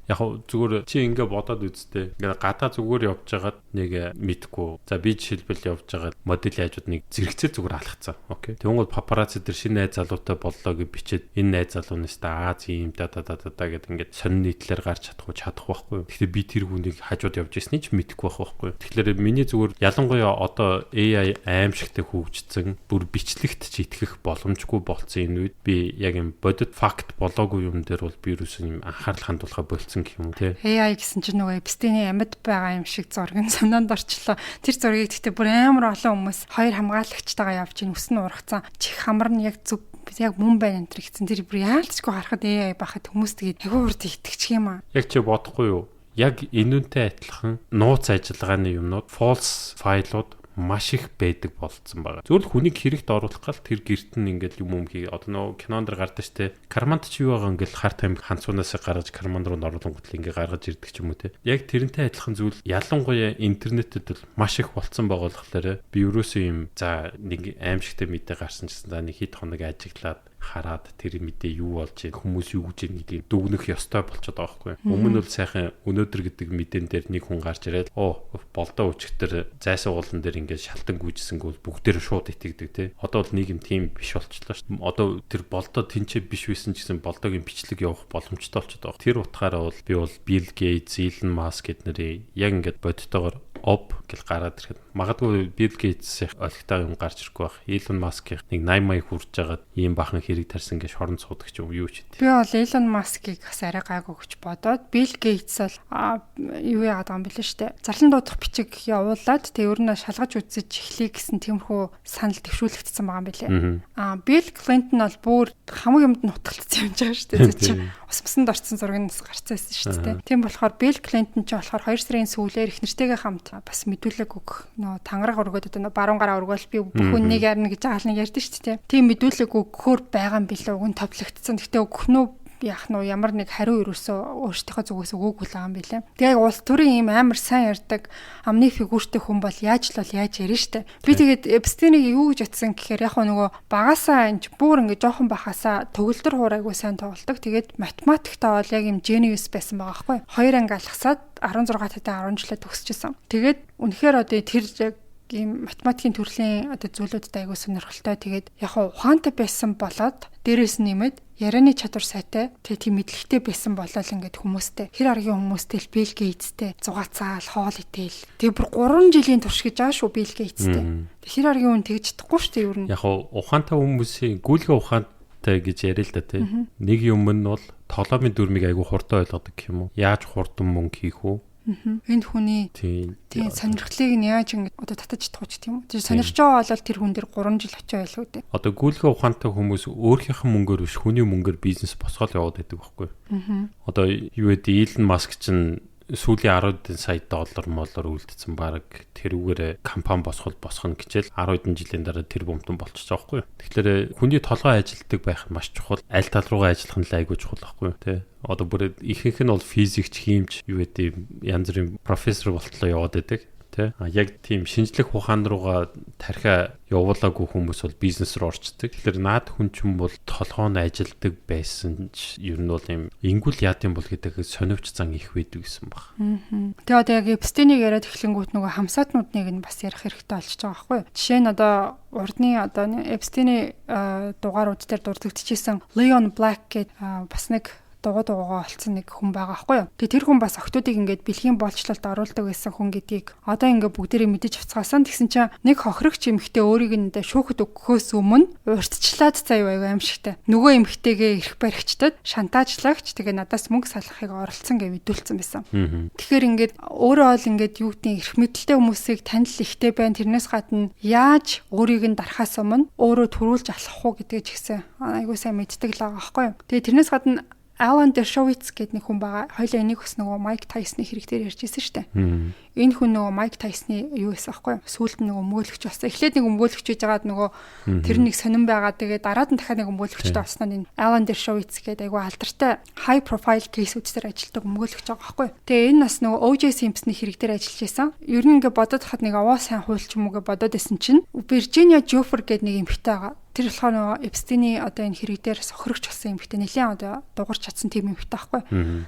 Яг зүгээр чи ингээ бодоод үзтээ. Ингээ гадаа зүгээр явж байгаад нэг мэдгүй. За би жишээлбэл явж байгаад модель хажууд нэг зэрэгцээ зүгээр алхацсан. Окей. Тэнгууд папарацци дээр шинэ найз залуутай боллоо гэж бичээд энэ найз залуунаас та Аз ийм да да да да гэд ингээд сонин нийтлэр гарч чадах уу чадах байхгүй юу. Тэгэхээр би тэр хүнийг хажууд явж ирснийг ч мэдэхгүй байх байхгүй юу. Тэгэхээр миний зүгээр ялангуяа одоо AI аимшигтай хөгжсөн бүр бичлэгт ч итгэх боломжгүй болцсон энэ үед би яг юм бодит факт болоогүй юм дээр бол би юусэн юм анхаарал хандуулахаа болцсон гэх юм те. AI гэсэн чинь нөгөө Эпстейний амьд байгаа юм шиг зураг нь санаанд орчлоо. Тэр зургийг гэхдээ бүр амар олон хүмүүс хоёр хамгаалагчтайгаа явж ин үс нь ургацсан. Чих хамар нь яг зөв яг мөн байна энэ гэсэн. Тэр бүр яалтчгүй харахад AI байхад хүмүүс тэгээд айгүй урд итгэчих юм аа. Яг чи бодохгүй юу? Яг энүүнтэй адилхан нууц ажиллагааны юмнууд, false файлууд маш их байдаг болцсон байгаа. Зүгээр л хүнийг хэрэгт оруулах гал тэр герт нь ингээл юм юм хий. Одоо нөгөө кинон дэр гардаг штэ. Карманд чи юу байгаа ингээл хар тамхи ханцуунаас гаргаж карман руу оруулангуут л ингээ гаргаж ирдэг ч юм уу те. Яг тэрнтэй адилхан зүйл ялангуяа интернетэд бол маш их болцсон байгаа болохоор би ерөөсөө юм за нэг аимшигтай мэдээ гарсан гэсэн за нэг хэд хоног ажиглаад хараад тэр мэдээ юу болж байна, хүмүүс юу гэж байна гэдгийг дүгнэх ёстой болчиход байгаа байхгүй. Өмнө нь бол сайхан өнөөдөр гэдэг мэдээн дээр нэг хүн гарч ирээд оо болдоо өчигдөр зайсан уулан дээр ингээд шалтан гүйжсэнгүүл бүгдээр шууд итгэдэг те. Одоо бол нэг юм тийм биш болчихлоо шүү дээ. Одоо тэр болдоо тэнцээ биш байсан ч гэсэн болдоогийн бичлэг явах боломжтой болчиход байгаа. Тэр утгаараа бол би бол Bill Gates, Elon Musk гэднэрийг яг ингээд бодтойгоор об гэл гараад ирэхэд магадгүй Bill Gates-ийн олигтой юм гарч ирэхгүй байх. Elon Musk-ийн нэг 80 мая хүрж байгаад ийм бахан хэрэг тарьсан гэж шоронд суудаг ч юм юу ч гэдэг. Би бол Elon Musk-ыг бас арай гайгүй гэж бодоод Bill Gates бол юу яагаад байгаа юм бэлээ штэ. Зарлан дуудах бичиг явуулаад тэг ер нь шалгаж үзэж эхлэе гэсэн тиймэрхүү санал дэвшүүлэгдсэн байгаа юм бэлээ. Bill Clinton бол бүр хамаг юмд нь нутгалцсан юм жаа штэ. Чи ус мсэнд орсон зураг нь бас гарцсан байсан шүү дээ. Тийм болохоор Bill Clinton ч болохоор 2 сарын сүүлээр их нэртэйгээ хамт бас мэдүүлэг өгөх нөө тангараг өргөөд одоо баруун гараа өргөөл би бүх хүнийг ярина гэж агаал нэг ярьдэн шүү дээ. Тийм мэдүүлэг өгөхөөр байгаа юм билүү уг нь товлогдсон. Гэтэ өгөх нь яах нь ямар нэг хариу ерөөсөө өөртөөхөө зүгээс өгөөгүй л байгаа юм билээ. Тэгээ яг улс төрийн ийм амар сайн ярьдаг амны фигүртэй хүн бол яаж л бол яаж ярина штэ. Би тэгээд Эпстинийг юу гэж утсан гэхээр яг нөгөө багасаа энэ бүр ингээ жоохон бахасаа төгөлдөр хуур айгуу сайн тоглолдог. Тэгээд математиктаа бол яг юм genius байсан байгаа байхгүй. Хоёр анги алгасаад 16 татай 10 жилээ төгсчихсэн. Тэгээд үнэхээр одоо тэр яг ийм математикийн төрлийн одоо зүйлүүдэд айгуу сонирхолтой. Тэгээд яг ухаантай байсан болоод дээрээс нь нэмээд ярианы чадвар сайтай, тэгээ тийм мэдлэгтэй байсан болол ингээд хүмүүстэй хэр аргийн хүмүүстэй л Bill Gates-тэй зугаацаал хоол итэл. Тэгээ бүр 3 жилийн турш гэж байгаа шүү Bill Gates-тэй. Хэр аргийн хүн тэгж чадахгүй шүү дээ ер нь. Яг ухаантай хүмүүсийн гүйлгээ ухаантай гэж яриа л да тий. Нэг юм нь бол тоглоомын дүрмийг айгүй хурдан ойлгодог гэх юм уу? Яаж хурдан мөнгө хийх үү? Энэ хүний тийм сонирхлыг нь яаж ингэ одоо татаж чадах ч тийм үү. Тэр сонирч байгаа бол тэр хүн дээр 3 жил очоо байлгүй дээ. Одоо гүйлгээ ухаантай хүмүүс өөрийнхөө мөнгөөр биш хүний мөнгөөр бизнес босгоол яваад байдаг байхгүй. Одоо юу гэдэг Elon Musk чинь сүүлийн 10 сая доллар молоор үлдсэн баг тэрүүгээр компани босгол босгоно гэжэл 10 хэдэн жилийн дараа тэр бомтон болчихж байгаа байхгүй юу. Тэгэхээр хүний толгой ажилтдаг байх нь маш чухал. Аль тал руугаа ажиллах нь л айгүй чухал байхгүй юу, тэ. Одоо бүр ихэнх нь бол физикч, химч юу гэдэг янз бүрийн профессор болтлоо яваад байдаг. Тэ. Яг тийм шинжлэх ухаан руугаа тархиа явуулаагүй хүмүүс бол бизнес рүү орчдөг. Тэгэхээр наад хүн чинь бол толгоо нь ажилдаг байсан ч ер нь бол юм ингүүл яад юм бол гэдэг сонивч зан их байдаг гэсэн баг. Тэгээ одоо яг Эпстейнийг яриад эхлэнгүүт нөгөө хамсаатнуудыг нь бас ярих хэрэгтэй болчихж байгаа байхгүй юу? Жишээ нь одоо урдны одоо Эпстейний дугаарууд дээр дурддагдчихсэн Leon Black гэдэг бас нэг дугуй дугуйгаа олцсон нэг хүн байгаа байхгүй юу. Тэгээ тэр хүн бас охтуудыг ингээд бэлгийн боолчлолд оруулдаг байсан хүн гэдгийг одоо ингээд бүгдээрээ мэдэж авцгаасан. Тэгсэн чинь нэг хохирогч эмэгтэй өөрийг нь шүүхэд өгөхөөс өмнө урьдчилаад заяа аягүй аимшигтай. Нөгөө эмэгтэйгээ эрх баригчдад шантаажлагч тэгээ надаас мөнгө салгахыг оролцсон гэж мэдүүлсэн байсан. Тэгэхээр ингээд өөрөө бол ингээд юу гэдгийг эрх мэдэлтэй хүмүүсийг танил ихтэй байна. Тэрнээс гадна яаж өөрийг нь дарахаас өмнө өөрөө төрүүлж алхах уу гэдгийг ч гэсэн айгүй сайн мэддэг л байгаа байхгүй юу. Тэгээ тэрнээс гадна Alan Dershowitz гэдэг нэг хүн байгаа. Хоёлаа энийг бас нөгөө Mike Tyson-ы хэрэг дээр ярьж ирсэн шүү дээ. Энэ хүн нөгөө Mike Tyson-ы юу байсан аахгүй юу? Сүүлд нь нөгөө өмгөөлөгч болсон. Эхлээд нэг өмгөөлөгч байж байгаад нөгөө тэр нэг сонирн байгаа. Тэгээ дараад нь дахиад нэг өмгөөлөгчтэй болсноо энэ Alan Dershowitz гэдэг айгүй алдартай high profile case-үүд дээр ажилладаг өмгөөлөгч байгаа аахгүй юу? Тэгээ энэ бас нөгөө O.J. Simpson-ы хэрэг дээр ажиллаж байсан. Ер нь ингээ бодоод хахад нэг овоо сайн хууль ч юм уу гэж бодоод исэн чинь Virginia Giuffre гэдэг нэг эмэгтэй байгаа. Тэр болохоор нөгөө Эпстейний одоо энэ хэрэг дээр сохрогч болсон эмэгтэй нэлээд одоо дугарч чадсан тийм эмэгтэй байхгүй.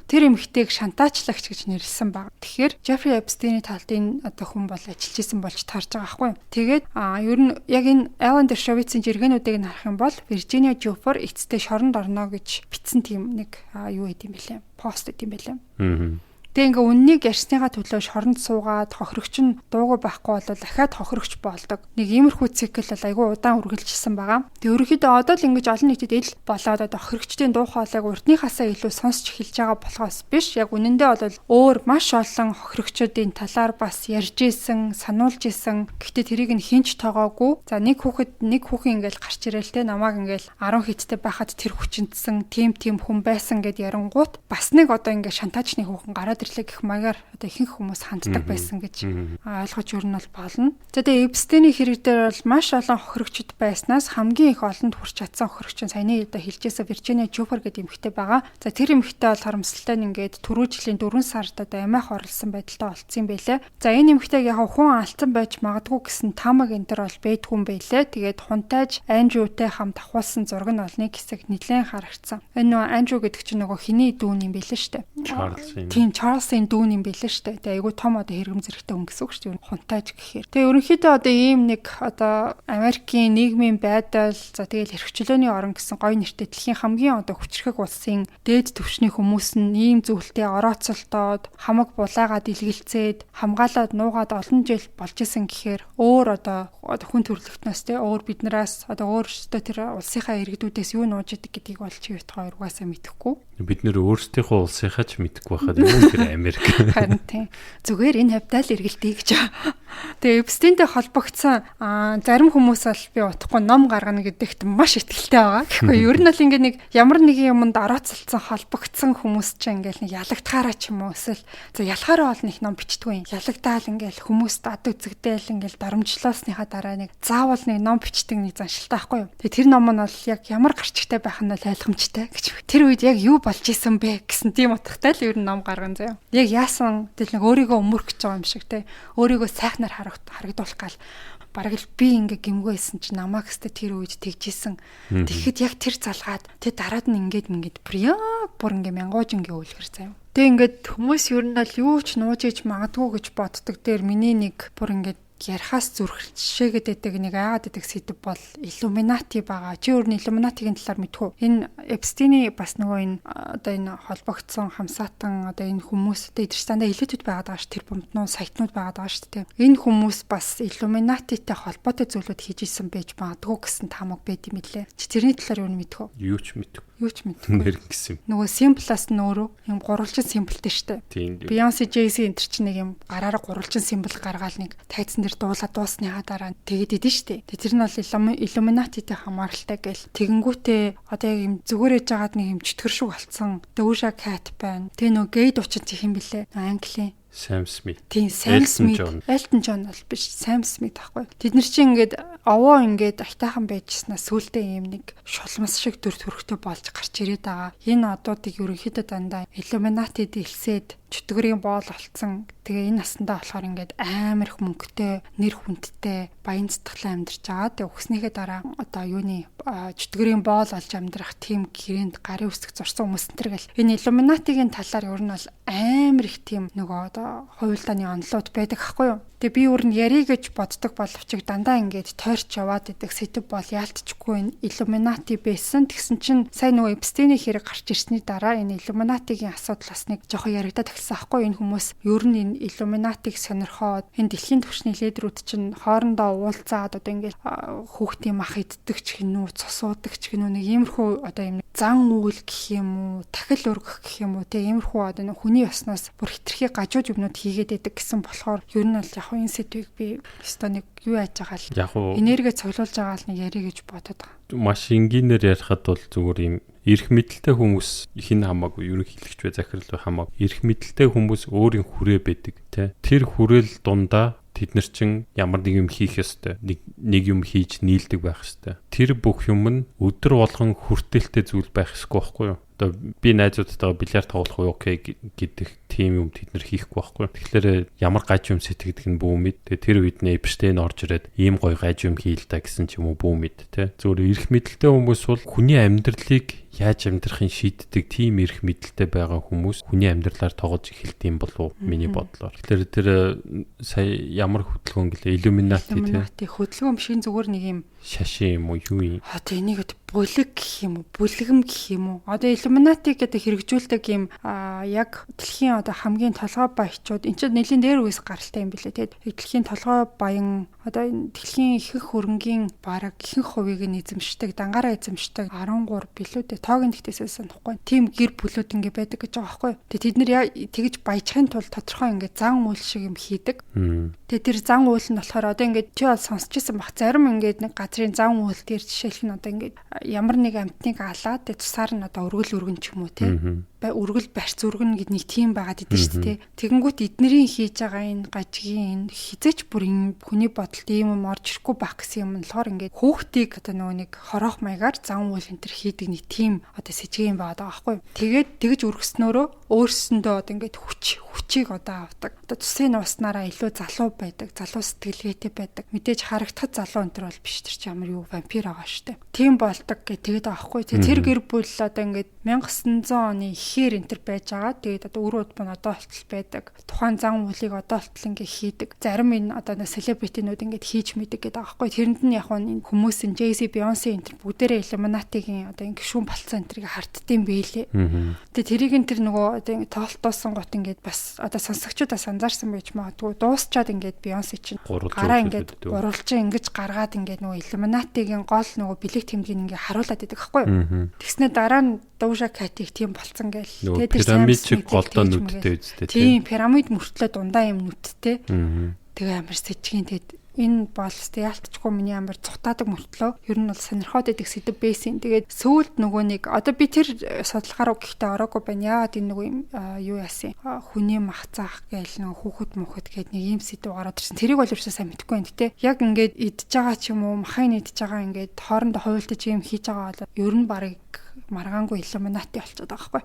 Тэр эмэгтэйг шантаачлагч гэж нэрлсэн баг. Тэгэхээр Jeffrey Epstein-ий талд энэ одоо хүн бол ажиллаж исэн болж таарж байгаа байхгүй. Тэгээд ер нь яг энэ Alan Dershowitz-ийн жиргэнүүдийг нь харах юм бол Virginia Giuffre эцэстээ шоронд орно гэж бичсэн тийм нэг юу гэдэм бэлээ. Пост гэдэм бэлээ. Тэгээ ингээ үннийг ярьсныхаа төлөө шоронд суугаад хохирогч нь дуугүй байхгүй бол дахиад хохирогч болдог. Нэг иймэрхүү цикл бол айгүй удаан үргэлжилсэн байгаа. Тэгээ ерөнхийдөө одоо л ингэж олон нийтэд ил болоод одоо хохирогчдын дуу хоолойг урдныхаасаа илүү сонсч эхэлж байгаа болохоос биш. Яг үнэндээ бол өөр маш олон хохирогчдын талаар бас ярьж исэн, сануулж исэн. Гэхдээ тэрийг нь хинч тоогоогүй. За нэг хүүхэд нэг хүүхэн ингээл гарч ирээл те намайг ингээл 10 хиттэй байхад тэр хүчинтсэн тим тим хүн байсан гэд ярангуут бас нэг одоо ингээ шантаачны хүүхэн гараад ирлээ гэх маягаар одоо ихэнх хүмүүс ханддаг байсан гэж ойлгож ер нь бол болно. За тэгээ Эпстейний хэрэг дээр бол маш олон хохирогчд байснаас хамгийн их олонд хүрч чадсан хохирогч нь саяны одоо хэлжээсэ Виржиниа Жуфер гэдэг эмэгтэй байгаа. За тэр эмэгтэй бол харамсалтай нь ингээд түрүү жилийн 4 сард одоо амиах оролсон байдалтай олцсон юм байлээ. За энэ эмэгтэйг яг хүн алдсан байж магадгүй гэсэн таамаг энэ төр бол байдгүй юм байлээ. Тэгээд хунтайж Андрютэй хамт авахулсан зураг нь бол нэг хэсэг нэлээд харагдсан. Энэ нөгөө Андрю гэдэг чинь нөгөө хиний дүүн юм байлээ шүү дээ. Чарльз. Тийм, Чарльзын дүүн юм байлээ шүү дээ. Тэгээ айгүй том одоо хэрэгэм зэрэгтэй хүн гэсэн үг шүү дээ. Хунтайж гэхээр. Тэгээ ерөнхийдөө одоо ийм нэг одоо Америкийн нийгмийн байдал, за тэгэл эрх чөлөөний орон гэсэн гоё нэртэй дэлхийн хамгийн одоо хүчрхэг улсын дээд түвшний хүмүүс нь ийм зүйлтэй орооцолдоод хамаг булаагаад илгэлцээд хамгаалаад нуугаад олон жил болж исэн гэхээр өөр одоо хүн төрөлхтнөөс те өөр биднээс одоо өөрсдөө тэр улсынхаа иргэдүүдээс юу нууж идэг гэдгийг бол чи бит хоёр угаасаа мэдэхгүй. Бид нэр өөрсдийнхөө улсынхаа ч мэдэхгүй байхад юу тэр Америк. Харин тийм. Зүгээр энэ хавьдаа л эргэлтээ гэж. Тэгээ Эпстинтэй холбогдсон зарим хүмүүс бол би утгагүй ном гаргана гэдэгт маш итгэлтэй байгаа. Тэгэхгүй ер нь бол ингээ нэг ямар нэгэн юмд орооцолцсон холбогдсон хүмүүс чинь ингээл нэг ялагдахаараа ч юм уу эсвэл за ялахаараа бол нэг ном бичдэггүй юм. Ялагдаал ингээл хүмүүст ад үзэгдээл ингээл дарамжлаасныхаа дараа нэг заавал нэг ном бичдэг нэг заншилтай байхгүй юу. Тэгээ тэр ном нь бол яг ямар гарчигтай байх нь бол ойлгомжтой гэж. Тэр үед яг юу болж исэн бэ гэсэн тийм утгатай л ер нь ном гарган заяа. Яг яасан тэл нэг өөрийгөө өмөрөх гэж байгаа юм шиг те. Өөрийгөө сайхнаар харагдуулах гал бараг л би ингээ гимгүү байсан чи намайг өстө тэр үед тэгжсэн. Тэгэхэд яг тэр залгаад тэг дараад нь ингээд ингээд бүр яг бүр ингээ мянгууж ингээ өлгөр заяа. Тэг ингээд хүмүүс ер нь бол юу ч нууж иж магадгүй гэж боддог дээр миний нэг бүр ингээд ярихаас зүрхшээгээд байдаг нэг айгаад байдаг сэдв бол Illuminati байгаа. Чи өөр нь Illuminati-гийн талаар мэдхүү. Энэ Epstein-ий бас нөгөө энэ одоо энэ холбогдсон хамсаатан одоо энэ хүмүүс одоо эдгээр дандаа элитүүд байгаад байгаа ш тэр бомтнуу сайтнууд байгаад байгаа ш тэ. Энэ хүмүүс бас Illuminati-тэй холбоотой зүйлүүд хийж исэн байж магадгүй гэсэн таамаг байд юм лээ. Чи тэрний талаар юу мэдхүү? Юу ч мэдгүй. Юу ч мэдгүй. Нэр гэсэн юм. Нөгөө симплаас нь өөрөө юм гурвалжин симплтэй штэ. Тийм. Beyoncé, Jay-Z энэ төр чинь нэг юм гараараа гурвалжин симпл гаргаал нэг тайзан дээр дуулаад дуусныхаа дараа тэгээд идэв штэ. Тэр нь бол Illuminati-тэй хамааралтай гэл. Тэгэнгүүтээ одоо яг юм зүгээр ээж жагаад нэг юм чөтгөр шүг болцсон. Doja Cat байна. Тэгээ нөгөө гей дуучин чих юм бэлээ. Английн Sam Smith. Тийм, Sam Smith. Elton John бол биш, Sam Smith аахгүй. Тэд нар чинь ингээд овоо ингээд айтайхан байжснаа сүулдэ ийм нэг шулмас шиг төр төрхтэй болж гарч ирээд байгаа. Энэ одуудыг ерөнхийдөө дандаа Illuminati дэлсээд чөтгөрийн боол олцсон. Тэгээ энэ насандаа болохоор ингээд амар их мөнгөтэй, нэр хүндтэй, баян цэцгэлэн амьдарч байгаа. Тэгээ өгснийхээ дараа одоо юуны чөтгөрийн боол олж амьдрах тийм гэрээнд гарын үсэг зурсан хүмүүс энэ төр гэл. Энэ Illuminati-гийн талаар ер нь бол амар их тийм нөгөө одоо хувилдааны онолууд байдаг ахгүй юу? Тэгээ би өөр нь ярий гэж боддог боловч дандаа ингээд тойрч яваад идэг сэдв бол яалтчгүй энэ Illuminati байсан. Тэгсэн чинь сайн нөгөө Epstein-ийн хэрэг гарч ирсний дараа энэ Illuminati-гийн асуудал бас нэг жоохон яригадаад эхэлсэн аахгүй энэ хүмүүс ер нь энэ Illuminati-г сонирхоод энэ дэлхийн түвшний лидерүүд чинь хоорондоо уулзаад одоо ингээд хүүхдийн мах иддэг ч гэнүү, цус уудаг ч гэнүү нэг иймэрхүү одоо юм зан үйл гэх юм уу, дахил өргөх гэх юм уу, тэг иймэрхүү одоо хүний ёсноос бүр хитрхи гажууд юмнууд хийгээд байдаг гэсэн болохоор ер нь бол яг энэ сэдвийг би өстой нэг юу яаж байгаа л энерги цуглуулж байгаа л нэг ярих гэж бодод байгаа. Маш энгийнээр ярихад бол зүгээр юм эрх мэдэлтэй хүмүүс хин хамаагүй ерөнхийлөгч бай захирал бай хамаагүй эрх мэдэлтэй хүмүүс өөрийн хүрээ байдаг тий. Тэр хүрээл дундаа тэд нар чин ямар нэг юм хийх ёстой. Нэг юм хийж нийлдэг байх ёстой. Тэр бүх юм нь өдөр болгон хүртээлтэй зүйл байх ёсгүй байхгүй юу? Одоо би найзуудтайгаа бильярд тоглох уу окей гэдэг тийм юм тэд нар хийхгүй байхгүй. Тэгэхээр ямар гаж юм сэтгэдэг нь бүү мэд. Тэгээ тэр үед нь Эпштейн орж ирээд ийм гоё гаж юм хийл та гэсэн ч юм уу бүү мэд тэ. Зүгээр эрх мэдэлтэй хүмүүс бол хүний амьдралыг яаж амьдрахын шийддэг тийм эрх мэдэлтэй байгаа хүмүүс хүний амьдралаар тоглож эхэлдэг юм болов уу миний бодлоор. Тэгэхээр тэр сая ямар хөдөлгөөн гэлээ Illuminati тэ. Хөдөлгөөн биш энэ зүгээр нэг юм шашин юм уу юу юм? Одоо энийг бүлэг гэх юм уу, бүлгэм гэх юм уу? Одоо Illuminati гэдэг хэрэгжүүлдэг юм яг дэлхийн одоо хамгийн толгой баячууд энэ чинь нэлийн дээр үес гаралтай юм билээ те. Дэлхийн толгой баян Одоо энэ дэлхийн ихэнх хөрөнгийн бараг ихэнх хувийг нь эзэмшдэг, дангаараа эзэмшдэг 13 билүү дээ. Тоог нь тэгтээсээ санахгүй. Тийм гэр бүлүүд ингээ байдаг гэж байгаа байхгүй. Тэгээ тэд нэр тэгж баяжхын тулд тодорхой ингээ зан үйл шиг юм хийдэг. Тэгээ тэр зан үйл нь болохоор одоо ингээд чи бол сонсч ирсэн бах. Зарим ингээд нэг газрын зан үйл дээр жишээлх нь одоо ингээд ямар нэг амьтныг алаад тэгээ тусаар нь одоо өргөл өргөн ч юм уу те өргөл барьц өргөн гэд нэг тийм байгаад идэв шүү дээ. Тэгэнгүүт эднэрийн хийж байгаа энэ гажигийн энэ хизээч бүр энэ хүний бодолд ийм юм орж ирэхгүй байх гэсэн юм нь болохоор ингээд хүүхдийг одоо нөгөө нэг хорох маягаар зан үйл энэ төр хийдэг нэг тийм одоо сэжиг юм байгаа байхгүй. Тэгээд тэгж өргөснөөрөө өөрсөндөө одоо ингээд хүчийг одоо авдаг. Одоо тусын нууснараа илүү залуу байдаг, залуу сэтгэлгээтэй байдаг. Мэдээж харагдахад залуу энэ төр бол биш, тэр чи ямар юу вампир байгаа шүү дээ. Тийм болдог гэх тэгээд байгаа байхгүй. Тэр гэр бүл одоо ингээд 1900 оны ихээр энэ төр байж байгаа. Тэгээд одоо үр удам нь одоо болтол байдаг. Тухайн зан үйлийг одоо болтол ингээ хийдэг. Зарим энэ одоо селебритинууд ингээд хийж мэдэг гэдэг байгаа байхгүй. Тэрэнд нь яг нь хүмүүс нь Jay-Z, Beyoncé энэ төр бүгдээрээ Illuminati-гийн одоо ингээ шүүн болцсон энэ төрийг харддсан бэлээ. Тэгээд тэрийг нь тэр нөгөө одоо ингээ тоолтоосон гот ингээд бас одоо сонсогчдод бас анзаарсан байж магадгүй. Дуусчаад ингээд Beyoncé чинь гараа ингээд гурвалжин ингэж гаргаад ингээд нөгөө Illuminati-гийн гол нөгөө бэлэг тэмдгийг ингээ харуулад байдаг байхгүй юу. Тэгснэ дараа нь Doja Cat-ийг тийм болцсон гээл. Тэгээд тэр пирамид шиг голдоо нүдтэй үсттэй тийм. Пирамид мөртлөө дундаа юм нүдтэй. Тэгээ амар сэжгийн тэгээд энэ бол яалтчгүй миний амар цухтаадаг мөртлөө ер нь бол сонирхоод идэх сэдв байсан. Тэгээд сүүлд нөгөө нэг одоо би тэр судалгаа руу гэхдээ ороогүй байна. Яагаад энэ нөгөө юу яасан хүний мах заах гээл нөгөө хүүхэд мөхөд гээд нэг ийм сэдв гараад ирсэн. Тэрийг бол ерөөсөө сайн мэдэхгүй байна. Гэтэ яг ингээд идж байгаа ч юм уу махыг идж байгаа ингээд хоорондоо хуйлдаж юм хийж байгаа бол ер нь барыг маргаангүй Illuminati болчиход байгаа байхгүй.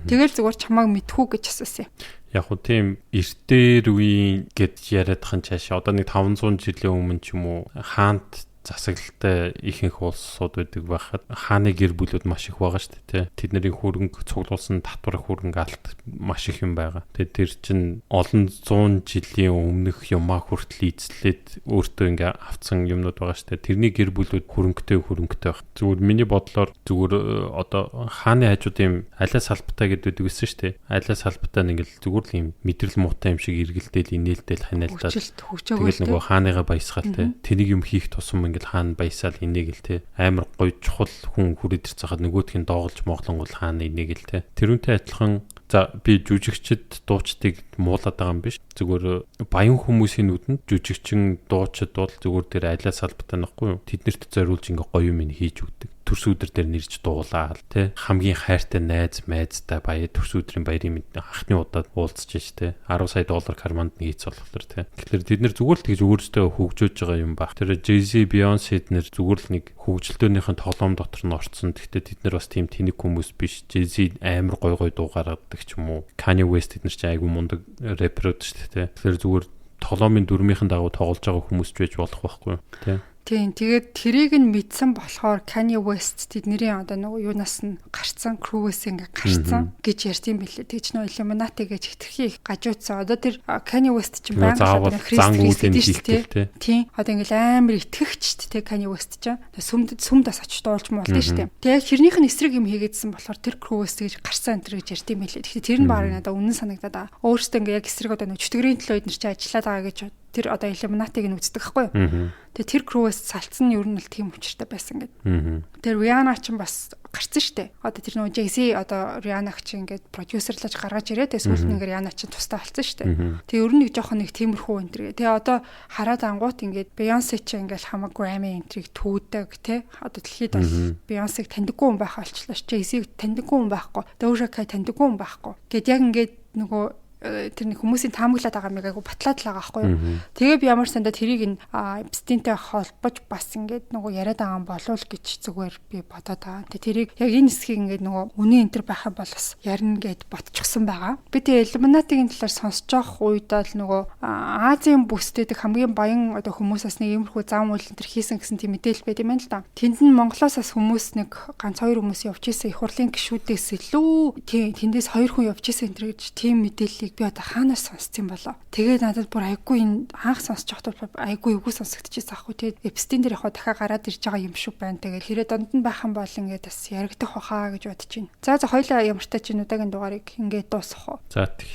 Тэгэл зүгээр чамааг мэдхүү гэж асуусан юм. Яг хуу тийм эртээр үеийн гэд яриад хан цаашаа одоо нэг 500 жилийн өмнө ч юм уу хаант засаглалтай ихэнх улсууд байдаг байхад хааны гэр бүлүүд маш их байгаа шүү дээ. Тэд нарын хөрөнгө цуглуулсан татвар хөрөнгө алт маш их юм байгаа. Тэгээд тэр чинь олон зуун жилийн өмнөх юмаа хүртэл эзлээд өөртөө ингээ авцсан юмнууд байгаа шүү дээ. Тэрний гэр бүлүүд хөрөнгөтэй байх. Зүгээр миний бодлоор зүгээр одоо хааны хажууд юм алиас салбатай гэдэг байсан шүү дээ. Алиас салбатай нэг л зүгээр л юм мэдрэл муутай юм шиг эргэлдээл инээлдэл ханиалдаад тэгэл нөгөө хааныгаа баясгаал те. Тэнийг юм хийх тусам ингээл хаана баясаал энийг л те амар гоё чухал хүн хүрээд ирж байхад нөгөөх нь доголж моглонгол хаана энийг л те. Тэрүүнтэй адилхан за би жүжигчд дуучдыг муулаад байгаа юм биш. Зүгээр баян хүмүүсийн нүдэнд жүжигчин дуучид бол зүгээр тэр алиас салбатай нөхгүй юу. Тэднэрт зориулж ингээ гоё юм хийж өгдөг. Төрс өдөр дээр нэрж дуулаад те хамгийн хайртай найз майзтай баяр төрс өдрийн баярын мэд анхны удаад уулзч ш те 10 сая доллар карманд нэгц болохоор те. Тэгэхээр тэд нэр зүгээр л тэгж өөрсдөө хөгжөөж байгаа юм баг. Тэр Jay-Z, Beyoncé эднэр зүгээр л нэг хөгжилдөөнийхэн тоглоом дотор нь орцсон. Гэхдээ тэд нар бас тийм тэнэг хүмүүс биш. Jay-Z амар гой гой дуу гаргадаг ч юм уу. Kanye West эднэр чинь айгүй мундаг рэперүүд шүү дээ те. Тэгэхээр зүгээр тоглоомын дүрмийнхэн дагуу тоглож байгаа хүмүүс ч байж болох байхгүй те. Тийм, тэгээд тэрийг нь мэдсэн болохоор Kanye West тэдний одоо нөгөө юунаас нь гарцсан, crew-ээс ингээ гарцсан гэж ярьд юм билээ. Тэгж нөгөө Illuminati гэж хэтэрхий их гажуудсан. Одоо тэр Kanye West чинь байнга одоо Христ шүү дээ. Тийм, одоо ингээл амар итгэгч тэ Kanye West чинь сүмд бас очиж дуулж муулдаг шүү дээ. Тэгээд тэрнийх нь эсрэг юм хийгээдсэн болохоор тэр crew-ээс тэгж гарцсан энэ төр гэж ярьд юм билээ. Тэгэхээр тэр нь баг надад үнэн санагдаад байгаа. Өөрөөсөө ингээ яг эсрэг одоо нөгөө чөтгөрийн төлөө эднэр чинь ажиллаад байгаа гэж тэр одоо Illuminati-г нь үздэг байхгүй юу? Тэгээ тэр crew-ээс салцсан нь ер нь л тийм учиртай байсан гэдэг. Тэр Rihanna ч бас гарцсан штэ. Одоо тэр нөгөө Jay-Z одоо Rihanna ч ингээд продюсерлаж гаргаж ирээд тэгээ сүүлд нь ингээд Rihanna ч тустай болсон штэ. Тэгээ ер нь нэг жоохон нэг тиймэрхүү энэ төр. Тэгээ одоо хараад ангуут ингээд Beyoncé ч ингээд хамаг Grammy энэ трийг түүдэг те. Одоо дэлхийд бол Beyoncé-г таньдаггүй хүн байх болчлоо ш. Jay-Z-г таньдаггүй хүн байхгүй. Doja Cat таньдаггүй хүн байхгүй. Гэт яг ингээд нөгөө тэр нэг хүмүүсийн таамаглаад байгаа мэг айгу батлаад л байгаа байхгүй юу. Тэгээ би ямар сандаа тэрийг энэ Эпстинтэй холбож бас ингээд нөгөө яриад байгаа юм болов уу гэж зүгээр би бодоод байгаа. Тэгээ тэрийг яг энэ хэсгийг ингээд нөгөө үнэн энэ төр байх юм бол бас ярина гэд ботчихсон байгаа. Би тэгээ Illuminati-гийн талаар сонсож явах үед л нөгөө Азийн бүстэд хамгийн баян одоо хүмүүсээс нэг иймэрхүү зам үйл энэ төр хийсэн гэсэн тийм мэдээлэл байд юм байна л да. Тэнд нь Монголоос бас хүмүүс нэг ганц хоёр хүмүүс явж исэн их хурлын гишүүдээс илүү тэндээс хоёр хүн явж исэн энэ төр гэж тийм мэдээллийг гэдгийг би одоо хаанаас сонссон юм болоо. Тэгээд надад бүр айгүй энэ анх сонсож байхдаа айгүй эвгүй сонсогдчихсэн аахгүй. Тэгээд Epstein дээр яг дахиад гараад ирж байгаа юм шиг байна. Тэгээд хэрэг донд нь байх юм бол ингээд бас яригдах баха гэж бодож байна. За хоёлаа ямартай ч энэ удаагийн дугаарыг ингээд дуусгах уу. За тэг.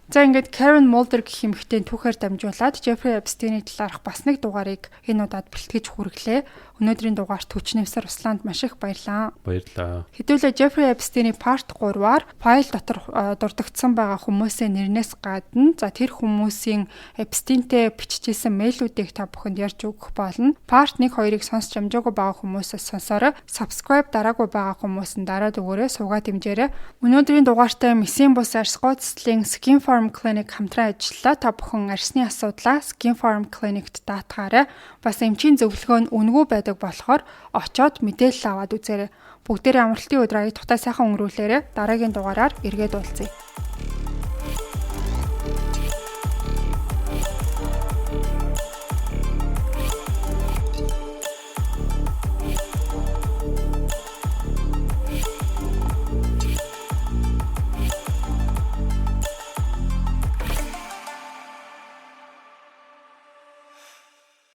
За ингээд Karen Mulder гэх эмэгтэйн түүхээр дамжуулаад Jeffrey Epstein-ийн талаарх бас нэг дугаарыг энэ удаад бэлтгэж хүргэлээ. Өнөөдрийн дугаарт хүчнэвсэр Русланд маш их баярлалаа. Баярлалаа. Хэдүүлээ Jeffrey Epstein-ийн part 3-аар файл дотор дурдагдсан байгаа хүмүүсийн нэрнээс гадна за тэр хүмүүсийн Epstein-тэй биччихсэн мэйлүүдийг та бүхэнд ярьж өгөх болно. Part 1 2-ыг сонсч амжаагүй байгаа хүмүүсээс сонсоорой. Subscribe дараагүй байгаа хүмүүс нь дараад өгөөрэй, суугаа дэмжээрэй. Өнөөдрийн дугаартай Месийн бус арьс гооцлын Skin Farm Clinic хамтран ажиллалаа. Та бүхэн арьсны асуудлаа Skin Farm Clinic-т даатгаарай. Бас эмчийн зөвлөгөө нь үнэгүй байдаг болохоор очоод мэдээлэл аваад үзээрэй. Бүгдээрээ амралтын өдөр аяг тухтай сайхан өнгөрүүлээрэй. Дараагийн дугаараар эргээд уулзъя.